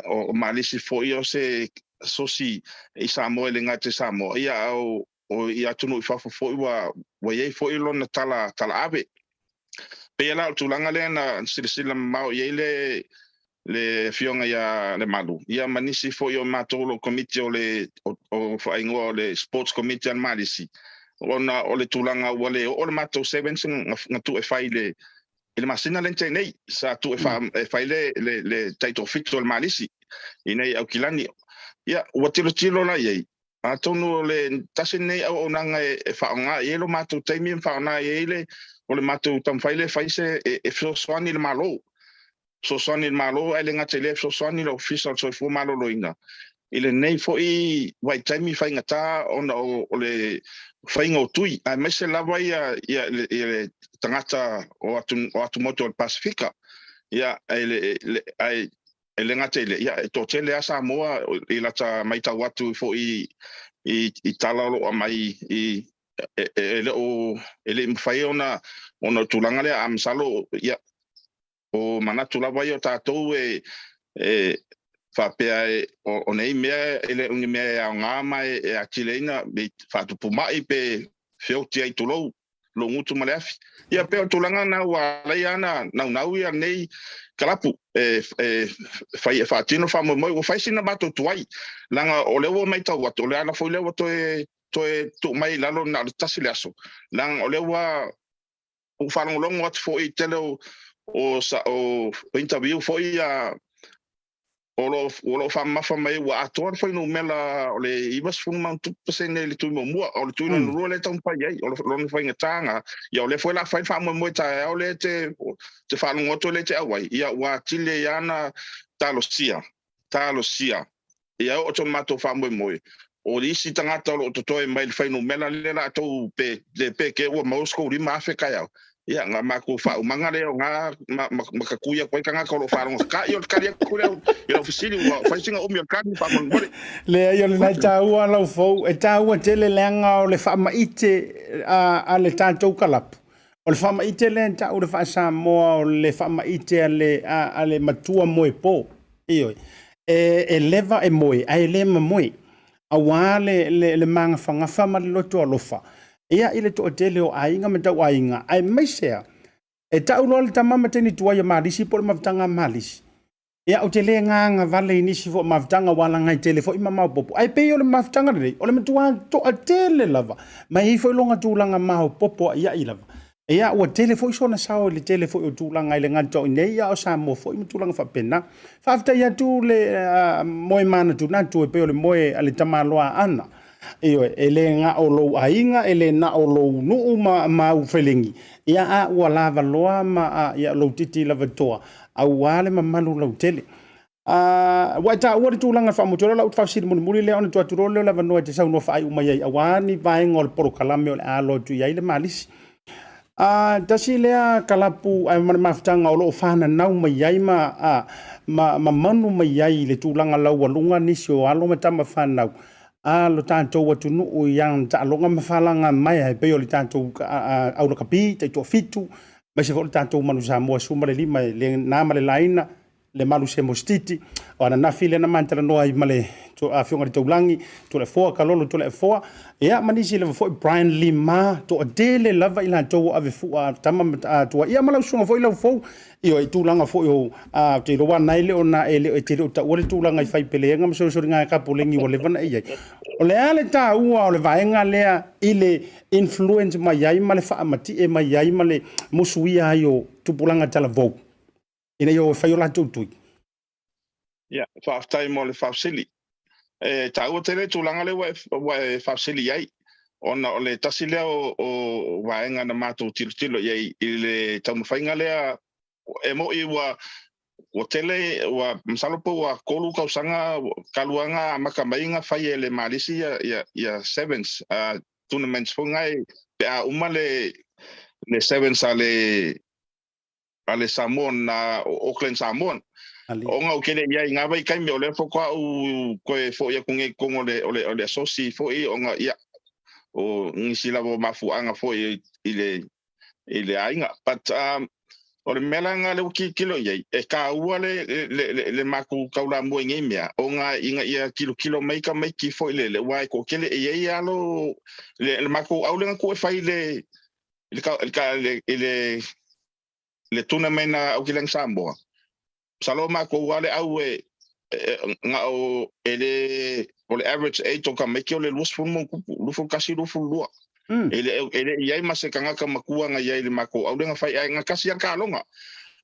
o Malisi foi o se asosi i Samoa e le gata i Samoa, ia a o i atunuu i fafo foi ua i ai foi lona tala ave. Pei la o le tulaga lea na silasila mamao i ai le le Afioga ia Lemalu, ia ma nisi foi o matou o lo o komiti o le o faaigoa o le Sports Committee a le Malisi, ona o le tulaga ua le oo le matou sevens na tuu e fai i le masina lea na tea nei, sa tuu e fai le taitoafitu o le Malisi i inei i Aukilani. Ia, ua tilotilo la i ai, atonu o le tasi lenei auaunaga e faaaoga i ai lo matou taimi ma faaaoga i ai le o le matou taumafai lea e fai se e fesoasoani i le Malo, fesoasoani i le Malo, ae le gata i lea, fesoasoani i le Ofisa o le Soifua Maloloina i lenei foi vaitaimi faigata ona o le faiga o tui, aemaise lava ia le tagata o atumotu o le Pasefika. Ia, ae e le gata i lea, ia, e toatele lava Samoa i lata matau atu foi i tala o lo o aumai i e le o e le i mafai ona o le tulaga lea, a masalo, ia, o manatu lava ia o tatou e faapea o nei mea e le o ni mea e aoga ma e atileina faatupu mai pe feoti ai tulou lou gutu ma le afi. Ia pei o le tulaga lena ua ala ai ona naunau ia lenei kalapu e fai e faatino faamoemoe. Ua fai sina matou tuai, leaga o lea ua matau atu, o le ala foi lea ua toe tuu mai i lalo na o le tasi le aso, leaga o lea ua faalogologo atu foi i tele o interview foi ia o lo o faamamafa mai ua atoa le fuainumera o le 90% i le tui muamua, o le tui lona lua lea e taumafai ai, o lona faigataga. Ia o lea foi la fai le faamoemoe taeao lea te faalogo atu lea te auai, ia ua atili ai ana talosia, talosia ia oo tonu matou faamoemoe o isi tagata o lo o totoe mai le fuainumera lea latou pe le pe ke ua maua se 5,000 taeao. Ia na matou faaumaga lea o na matatui atu ai tagata o lo o faalogo kai o le tali atu lea i lau fesili ua fai sina umi o le tali faamolemole. Leai, o lena e taua lau fou, e taua tele leaga o le faamaite a le tatou kalapu. O le faamaite lea e tau le faa-Samoa o le faamaite a le matua moepo. Ioe. E leva e moe ae le mamoe, aua le magafagafa ma le loto alofa ia i le toatele o aiga ma tauaiga, aemaise a e tau loa le tama ma teine tuai o Malisi po o le mafutaga a Malisi. Ia, ou te le gagavale i nisi foi o mafutaga ua alaga e tele foi ma maopoopo, ae pei o le mafutaga lenei o le matua toatele lava, ma e i ai foi lona tulaga maopoopo aiai lava. Ia, ua tele foi sona sao i le tele foi o tulaga i le gata o i inei, a o Samoa foi ma tulaga faapena. Faafetai atu le moe manatunatu e pei o le moe a le tamaloa Aana. Ioe, e le na o lou aiga, e le na o lou nuu ma au felegi, ia a ua lavaloa ma ia lou titi lava toa, aua le mamalu lautele. Ua e taua le tulaga faamotuola, o lau faafesili mulimuli lea ona tuu atu loa lea o le avanoa e te saunoa faaiu mai ai aua ni vaega o le polokalame o le a alo atu i ai le Malisi. Tasi lea kalapu ma le mafutaga o lo o fananau mai ai ma manu mai ai i le tulaga laualuga nisi o alo ma tama fanau a lo tatou atunuu i ana taaloga ma falaga maea e pei o le tatou aulakapi taitoafitu, aemaise foi o le tatou Manu Samoa 15 e le na ma le laina le malu semosititi. O ananafi lea na ma talanoa ai ma le Afioga i le Taulagi Toleafoa Kalolo Toleafoa, ia ma nisi lava foi Brian Lima, toatele lava i latou o ave fua tama ma tua, ia ma lau susuga foi Laufou. Ioe, i tulaga foi o ou te iloa na e le o na e le o e te le o taua le tulaga i faipeleega ma solisoliga e kapolegi ua leva na e i ai. O le a le taua o le vaega lea i le influence mai ai ma le faamatie mai ai ma le musuia ai o tupulaga talavou ina ia o e fai o latou tui? Ia, faafetai mo le faafesili. E taua tele le tulaga lea ua e faafesili i ai, ona o le tasi lea o vaega na matou tilotilo i ai i le taumafaiga lea. E moni ua tele, ua masalo po ua 3 tausaga talu lava ona amata mai ona fai e le Malisi ia sevens tournaments foi na pe a uma le sevens a le Samoan na Auckland Samoan. Ona ou te le i ai i ngā vaitaimi, o lea faatoa ou toe foi atu nei i totonu o le asosi foi ona ia o nisi lava o mafuaaga foi i le aiga. But o le mea la lena lea ua tilotilo i ai, e taua le matou taulamua i nei mea, ona ina ia tilotilo mai tamaiti foi lele, aua e toatele e i ai alo le matou au lea na tuu e fai i le le tuna mai na Aukilani Samoa, masalo makou lava le au e na o e le o le average age o tamaiti o le 20 ma ona tupu, 21, 22. E le e le i ai ma se tagata matua na i ai i le matou au lea na fai ae na tasi lava le taaloga.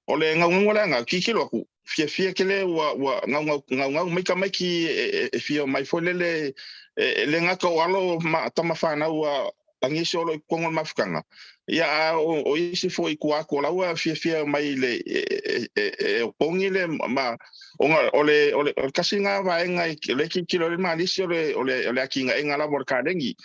O le naunauga lea na tilotilo atu, fiafia tele ua ua naunau naunau mai tamaiti e fia omai foi lele e le gata o alo ma tama fanau a a nisi o lo o i totonu o le mafutaga, ia a o isi foi i tua atu o la ua fiafia mai i le e opogi le ma ona o le o le tasi lena vaega o lea e tilotilo ai le Malisi o le o le o le atinaega lava o le kalegi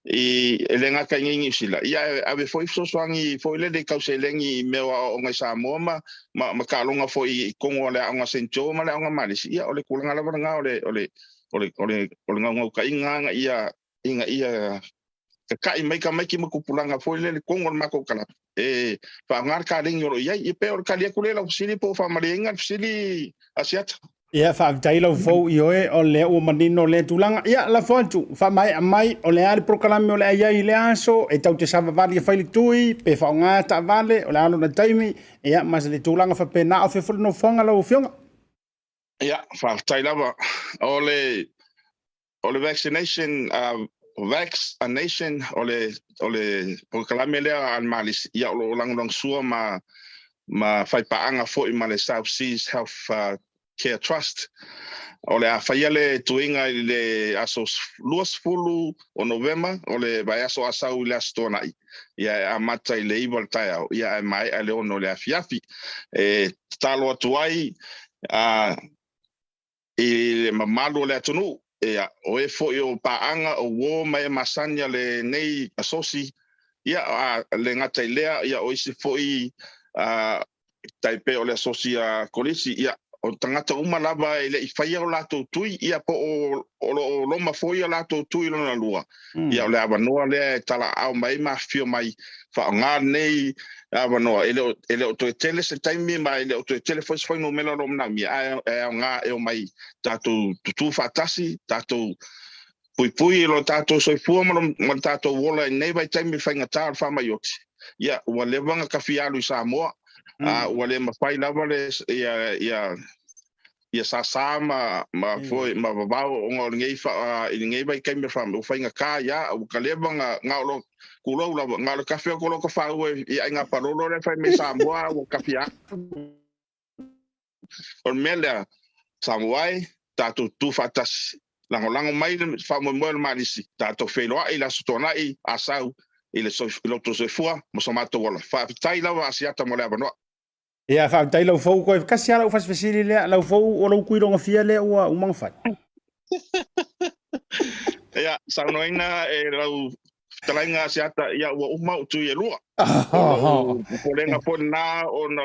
i e le gata i inei i Niu Sila, ia ae ave foi fesoasoani foi lele i tau seleni i mea o aoaoga i Samoa ma ma taaloga foi i totonu o le aoga Saint Joe ma le aoga Malisi, ia o le tulaga lava lena o le o le o le o le o le naunautaiga ina ia ina ia tata'i mai tamaiti ma tupulaga foi lele totonu o le matou kalapu e faaaoga le kalegi o lo o i ai. Ia pei o le tali atu lea i lau fesili po o faamalieina le fesili a Siata. Ia, faafetai lau fou ioe, o lea ua manino lea tulaga. Ia, lafo atu, faamaea mai, o le a le polokalame o le a i ai i lea aso, e tatou te savavali e fai le tui, pe faaaoga taavale, o le a lona taimi, ia, ma se tulaga faapena. A o fea foi le nofoaga lau Afioga? Ia, faafetai lava. O le O le vaccination, Vax a Nation, o le, o le polokalame lea a le Malisi, ia o lo o lagolagosua ma, ma faipaaga foi ma le South Seas Health Care Trust. O le a faia le tuiga i le aso 20 o Novema, o le vaiaso Asau i le Aso Toonai, ia e amata i le 9 o le taeao, ia ae maea i le 6 o le afiafi. E tatalo atu ai, i le mamalu o le atunuu, ia, o e foi o paaga, o uo ma e masani a lenei asosi, ia, a le gata i lea, ia, o isi foi a, tai pei o le asosi a Kolisi, ia, o tagata uma lava e le i faia o latou tui, ia, po o, o lo o loma foi o latou tui lona lua, ia, o le avanoa lea e talaaao mai ma afifio mai, faaaoga lenei avanoa. E le o, e le o toe tele se taimi ma e le o toe tele foi se fuainumera o lo o manaomia, ae e aoga e omai tatou tutū faatasi, tatou puipui i lo tatou soifua ma lo, ma lo tatou ola i lenei vaitaimi faigata o le faamai oti. Ia, ua leva ona tafialu i Samoa, a ua le mafai lava le, ia, ia, ia sasa ma ma foi ma vavao ona o lenei fa, i lenei vaitaimi o le faamai, ua faigata ia, ua kaleva na na o lo tulou lava, na o le kafe o lo ka fau e i aiga palolo lea fai mai Samoa ua kafia. O le mea lea, Samoa e, tatou tutū faatasi, lagolago mai le faamoemoe o le Malisi, tatou feiloai i le Aso Toonai, Asau, i le soif, i lo outou soifua ma so matou ola. Faafetai lava Asiata mo le avanoa. Ia, faafetai lau fou, koe kasi lava lau fasifesili lea, lau fou o lou kuilogafia lea ua uma ona fai. Ia, saunoaina e lau fetalaiga Asiata, ia ua uma ou tui e lua. O lou popolega foi lena ona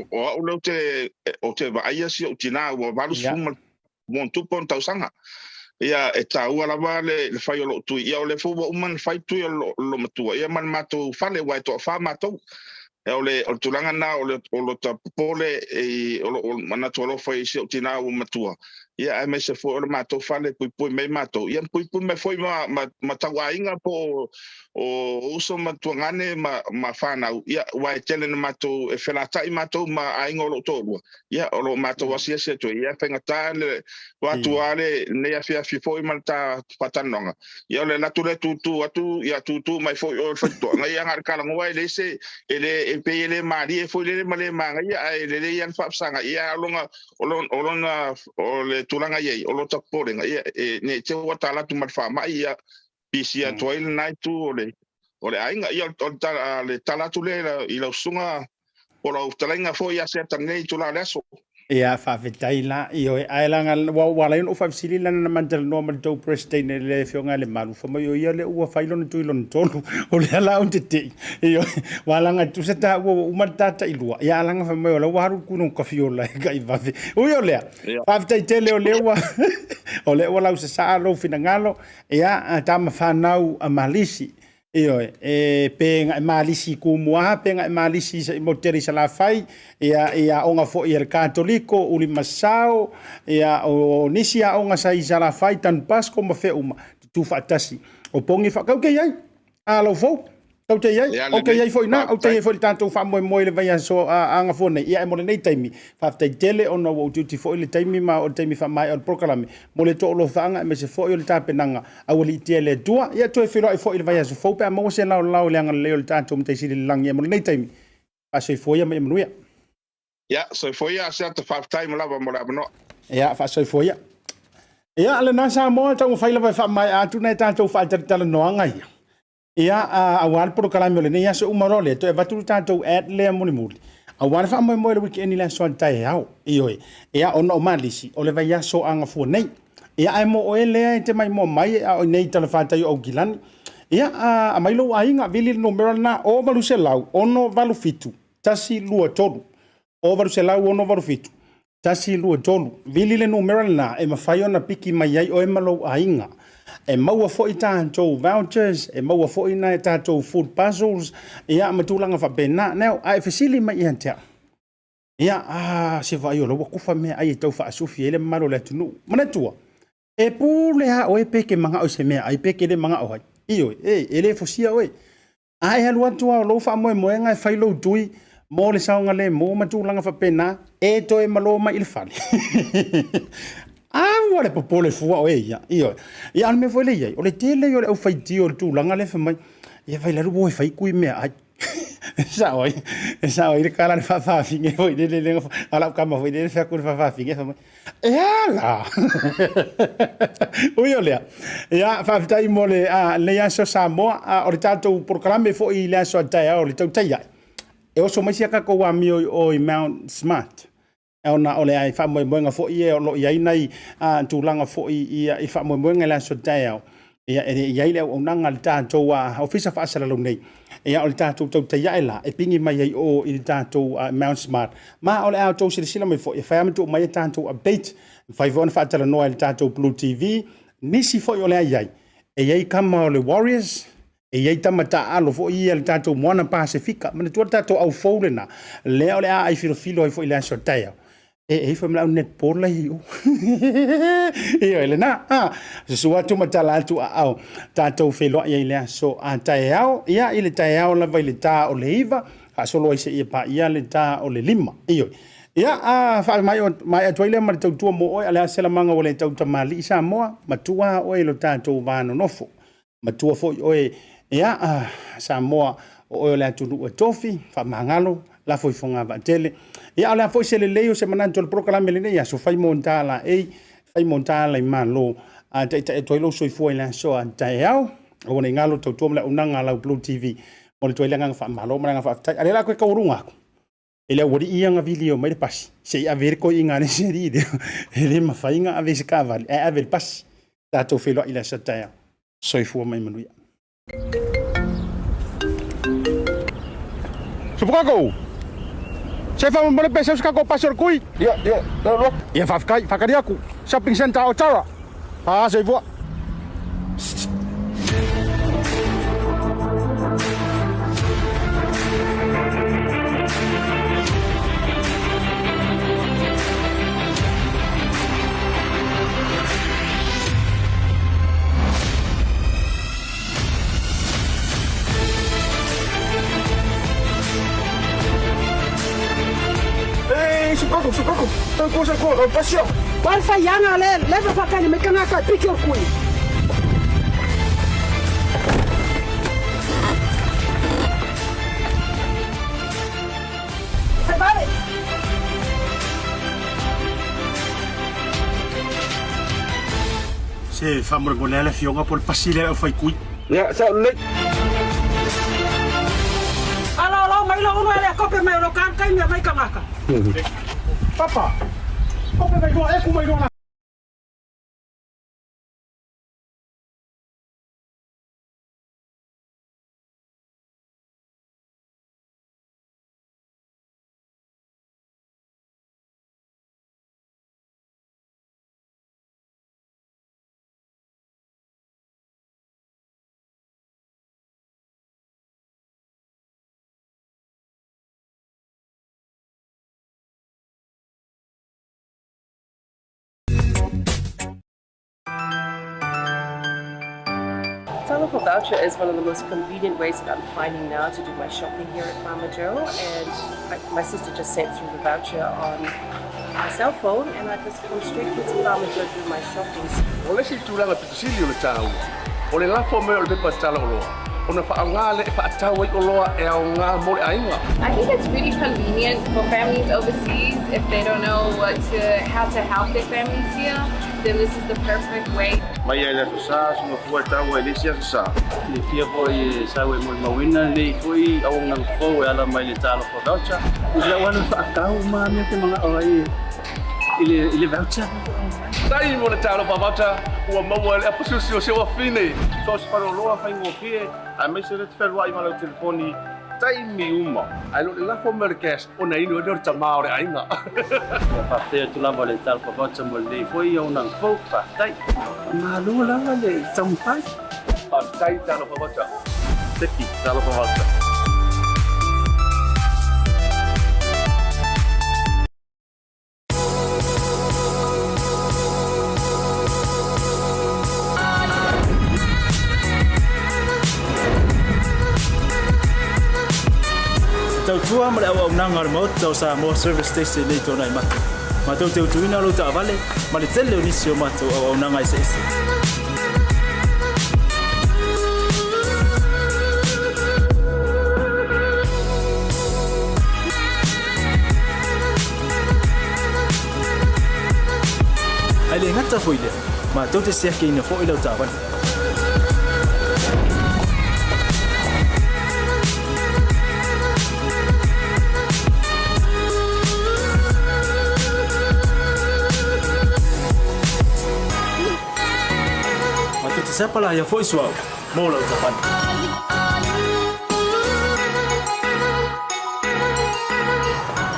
o au lea ou te vaaia si ou tina ua 80 ma ona tupu ona tausaga. Ia, e taua lava le fai o lou tui. Ia, o lea foi ua uma ona fai tui o lo matua, ia ma le matou fale, aua e toafa matou. O le tulaga lena o lo ta popole, o lo o manatu alofa i si ou tina ua matua, ia aemaise foi o le matou fale e puipui mai matou, ia ma puipui mai foi ma tauaiga po o uso ma tuagane ma fanau, ia aua e tele na matou, e felatai matou ma aiga o lou toalua, ia o lo o matou asiasi atu ai, ia e faigata le atu lava lenei afiafi foi ma le ta faatalanoaga, ia o le alu atu lea tutu atu, ia tutu mai foi oe le faitotoa, ia na o le talanoa e leai se, e le, e pei e le malie foi lele ma le manaia, ae lelei lava le faafesagai, ia a o lona, o lona, o le tulaga i ai, o lota popolega, ia e, ne i te i ua tala atu ma le faamai, ia pisi atu ai lena itu o le aiga. Ia o le tala atu lea i lau susuga po o lau fetalaiga foi ia Seata i lenei itula o le aso. Ia, faafetai la, ioe, ae leaga ua ala ai ona ou faafesili leaga na ma talanoa ma le tou President le Afioga ia Lemalu, fai mai o ia lea ua fai lona tui lona tolu, o lea la ou te tei, ioe, aua leaga e tusa taua ua uma le ta tailua, ia ae leaga fai mai o la ua alu le kino kafiola e kai vave. Ui o lea, faafetai tele o lea ua o lea ua lausasaa lou finagalo, Ia, tama fanau a Malisi, ioe, e pe na e Malisi i Tumua, pe na e Malisi i Motele i Salafai, ia, i aoga foi a le Katoliko, Ulimasao, ia, o nisi aoga sa i Salafai, Don Bosco ma fea uma, tutu faatasi. O pogi faakau ke i ai, a lau fou. Tou te i ai, Ia ou te i lelei, ai foi i ina, ou te i faafetai. ai foi i le tatou faamoemoe i le vaiaso a agafua nei. Ia ae mo lenei taimi, faafetai tele ona ua utiuti foi le taimi ma o le taimi faamaea o le polokalame mo le toalofaaga aemaise foi o le tapenaga aualiitia e le Atua. Ia toe feiloai foi i le vaiaso fou pe a maua se laolao i le agalelei o le tatou Matai Sili i le lagi. Ae mo lenei taimi, faasoifua ia ma ia manuia. Ia, soifua ia Asiata, faafetai ma lava mo le avanoa. Ia, faasoifua ia. Ia, lena Samoa, taumafai lava e faamaea atu nai tatou faatalatalanoaga ia. Ia, aua le polokalame o lenei aso uma loa lea, toe avatu le tatou ad lea mulimuli, aua le faamoemoe i le weekend i le aso a le taeao. Ioe. Ia, ona o Malisi, o le vaiaso agafua nei. Ia, ae mo oe lea e te maimoa mai a o i nei i talafatai o Aukilani, ia, aumai lou aiga, vili le numera lena, 0800 687 123. 0800 687 123. Vili le numera lena e mafai ona piki mai ai oe ma lou aiga. E maua foi tatou vouchers, e maua foi nai tatou food puzzles, ia ma tulaga faapena. Now, a e fesili mai ia te au, ia, a se vaai o la ua kufa meaai e tau faasufi ai le mamalu o le atunuu. Manatua, e pule lava oe pe e te manao i se meaai pe e te le manao ai. Ioe, e, e le fosia oe. A e alu atu lava o lou faamoemoega e fai lou tui mo le saogalemu ma tulaga faapena, e toe malo mai i le fale. Aua le popole fua oe ia. Ioe. Ia, a o le mea foi lea e i ai, o le tele ia o le aufaitio i le tulaga lea fai mai, ia fai lalo ua o e fai kui meaai. E sao ai, e sao ai le tala a le faafafine foi lele, lea a lau tama foi lele fai atu i le faafafine fai mai, E a la? Ui o lea, ia, faafetai mo le lenei aso Samoa. O le tatou polokalame foi i le aso a taeao le tautai ae. E oso mai si a tatou amio i o i Mount Smart. Ona o le faamoemoega foi ia o lo o i ai nai tulaga foi i faamoemoega i le aso taeao. Ia, e i ai le auaunaga a le tatou Ofisa Faasalalau nei, ia o le tatou tautai ae la, e pigi mai ai o i le tatou Mount Smart. Ma o le a outou silasila mai foi, e fai lava ma tuu mai a tatou update, e mafai foi ona faatalanoa e le tatou Blue TV, nisi foi o le a i ai, e i ai tama o le Warriors, e i ai tama taaalo foi ia le tatou Moana Pasefika. Manatua le tatou au fou lena, lea o le a aifilofilo ai foi i le aso taeao. E e ifo ma lau netball la i o. Ioe lena. Ha. Susu atu ma tala atu aao. Tatou feiloai ai i le aso a taeao. Ia i le taeao lava i le ta o le 9. Faasolo ai seia paia le ta o le 5. Ioe. Ia, a faamaea atu ai lea ma le tautua mo oe, a le a se lamaga ua le tau tamalii Samoa, matua oe i lo tatou va nonofo. Matua foi oe, ia, Samoa, o oe o le atunuu e tofi, faamagalo, lafo i fogavaatele. Ia, a o le a foi se lelei o se manatu o le polokalame i lenei aso, fai mo tala ei, fai mo tala i malo, a taitai atu ai lou soifua i le aso a taeao. Aua ne i galo le tautua ma le auaunaga a lau Blue TV. Momoli atu ai le agaga faamalo ma le agaga faafetai. A o lea o le a toe taualuga atu e le aualii ia na vili mai le pasi, se i ave ai le toeaina a le isi alii lea. E le mafai ona ave i se taavale, ae ave i le pasi. Tatou feiloai i le aso taeao. Soifua ma ia manuia. Supukako! Se faamolemole pe sau se tatou pasi o le tui? Ia, ia, ia alu atu. Ia faafetai, faatali atu. Shopping centre o Tara. Haa, soifua. Wale faiaga le leva fakani mai kangaka piki o kui. Vale. Se faamolemole a le afioga po o le pasi lea o Faikui. Ia, sao lelei. Alolou mai lou ulu ele kope mai o lo kan kai mea mai kangaka. Papa, kope mai loa, e ku mai loa la. Talofa voucher is one of the most convenient ways that I'm finding now to do my shopping here at Farmer Joe. And I, my sister just sent through the voucher on my cell phone and I just come straight here to Farmer Joe to do my shopping. O le isi tulaga pito sili o le taua, o le lafo mai o le pepa tala oloa, ona faaaoga lea e faatau ai oloa e aoga mo le aiga. I think it's really convenient for families overseas if they don't know what to, how to help their families here, then this is the perfect way. Mai ai le Aso Sa, soga fua e taua i le isi Aso Sa. Silafia foi e sau e molimauina lenei foi auaunaga fou e ala mai le Talofa Voucher. I lau alu faatau ma mea te manao ai i le, i le voucher. Tai mo le Talofa Voucher ua maua e le apasusi o si ou afine. So o se faleoloa faigofie aemaise le te fealuai ma lau telefoni taimi uma. Ae le o le lafo mai o le cash ona inu ai lea o le tama o le aiga. Ia faafetai atu lava le Talofa Voucher mo lenei foi auaunaga fou. Faafetai. Malo lava le taumafai. Faafetai Talofa Voucher. Teki, Talofa Voucher. Te tautua ma le auaunaga a le Maota o Samoa Service Station nei tona i mata. Matou te utuina lou taavale ma le tele o nisi o matou auaunaga eseese. Ae le gata foi lea, matou te siakiina foi lau taavale. Matou te sapalaia foi suauu mo lau taavale.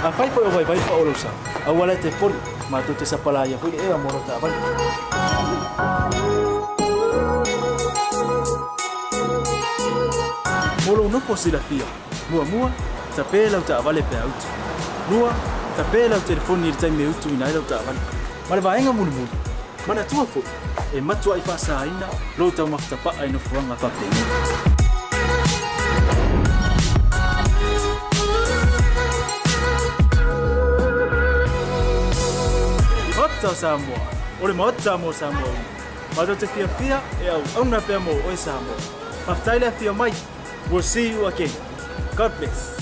Afai foi o vaivai pao lou sao, aua la e te poli, matou te sapalaia foi le ea mo lau taavale. Mo lou nofo silafia, muamua, tape lau taavale pe a utu. Lua, tape lau telefoni i le taimi e utuina ai lau taavale. Ma le vaega mulimuli, manatua foi, e matuai faasaina lou taumafa tapaa i nofoaga faapenei. Maota o Samoa, o le Maota mo Samoa uma. Matou te fiafia e auauna pea mo oe Samoa. Faafetai le afio mai. We'll see you again. God bless.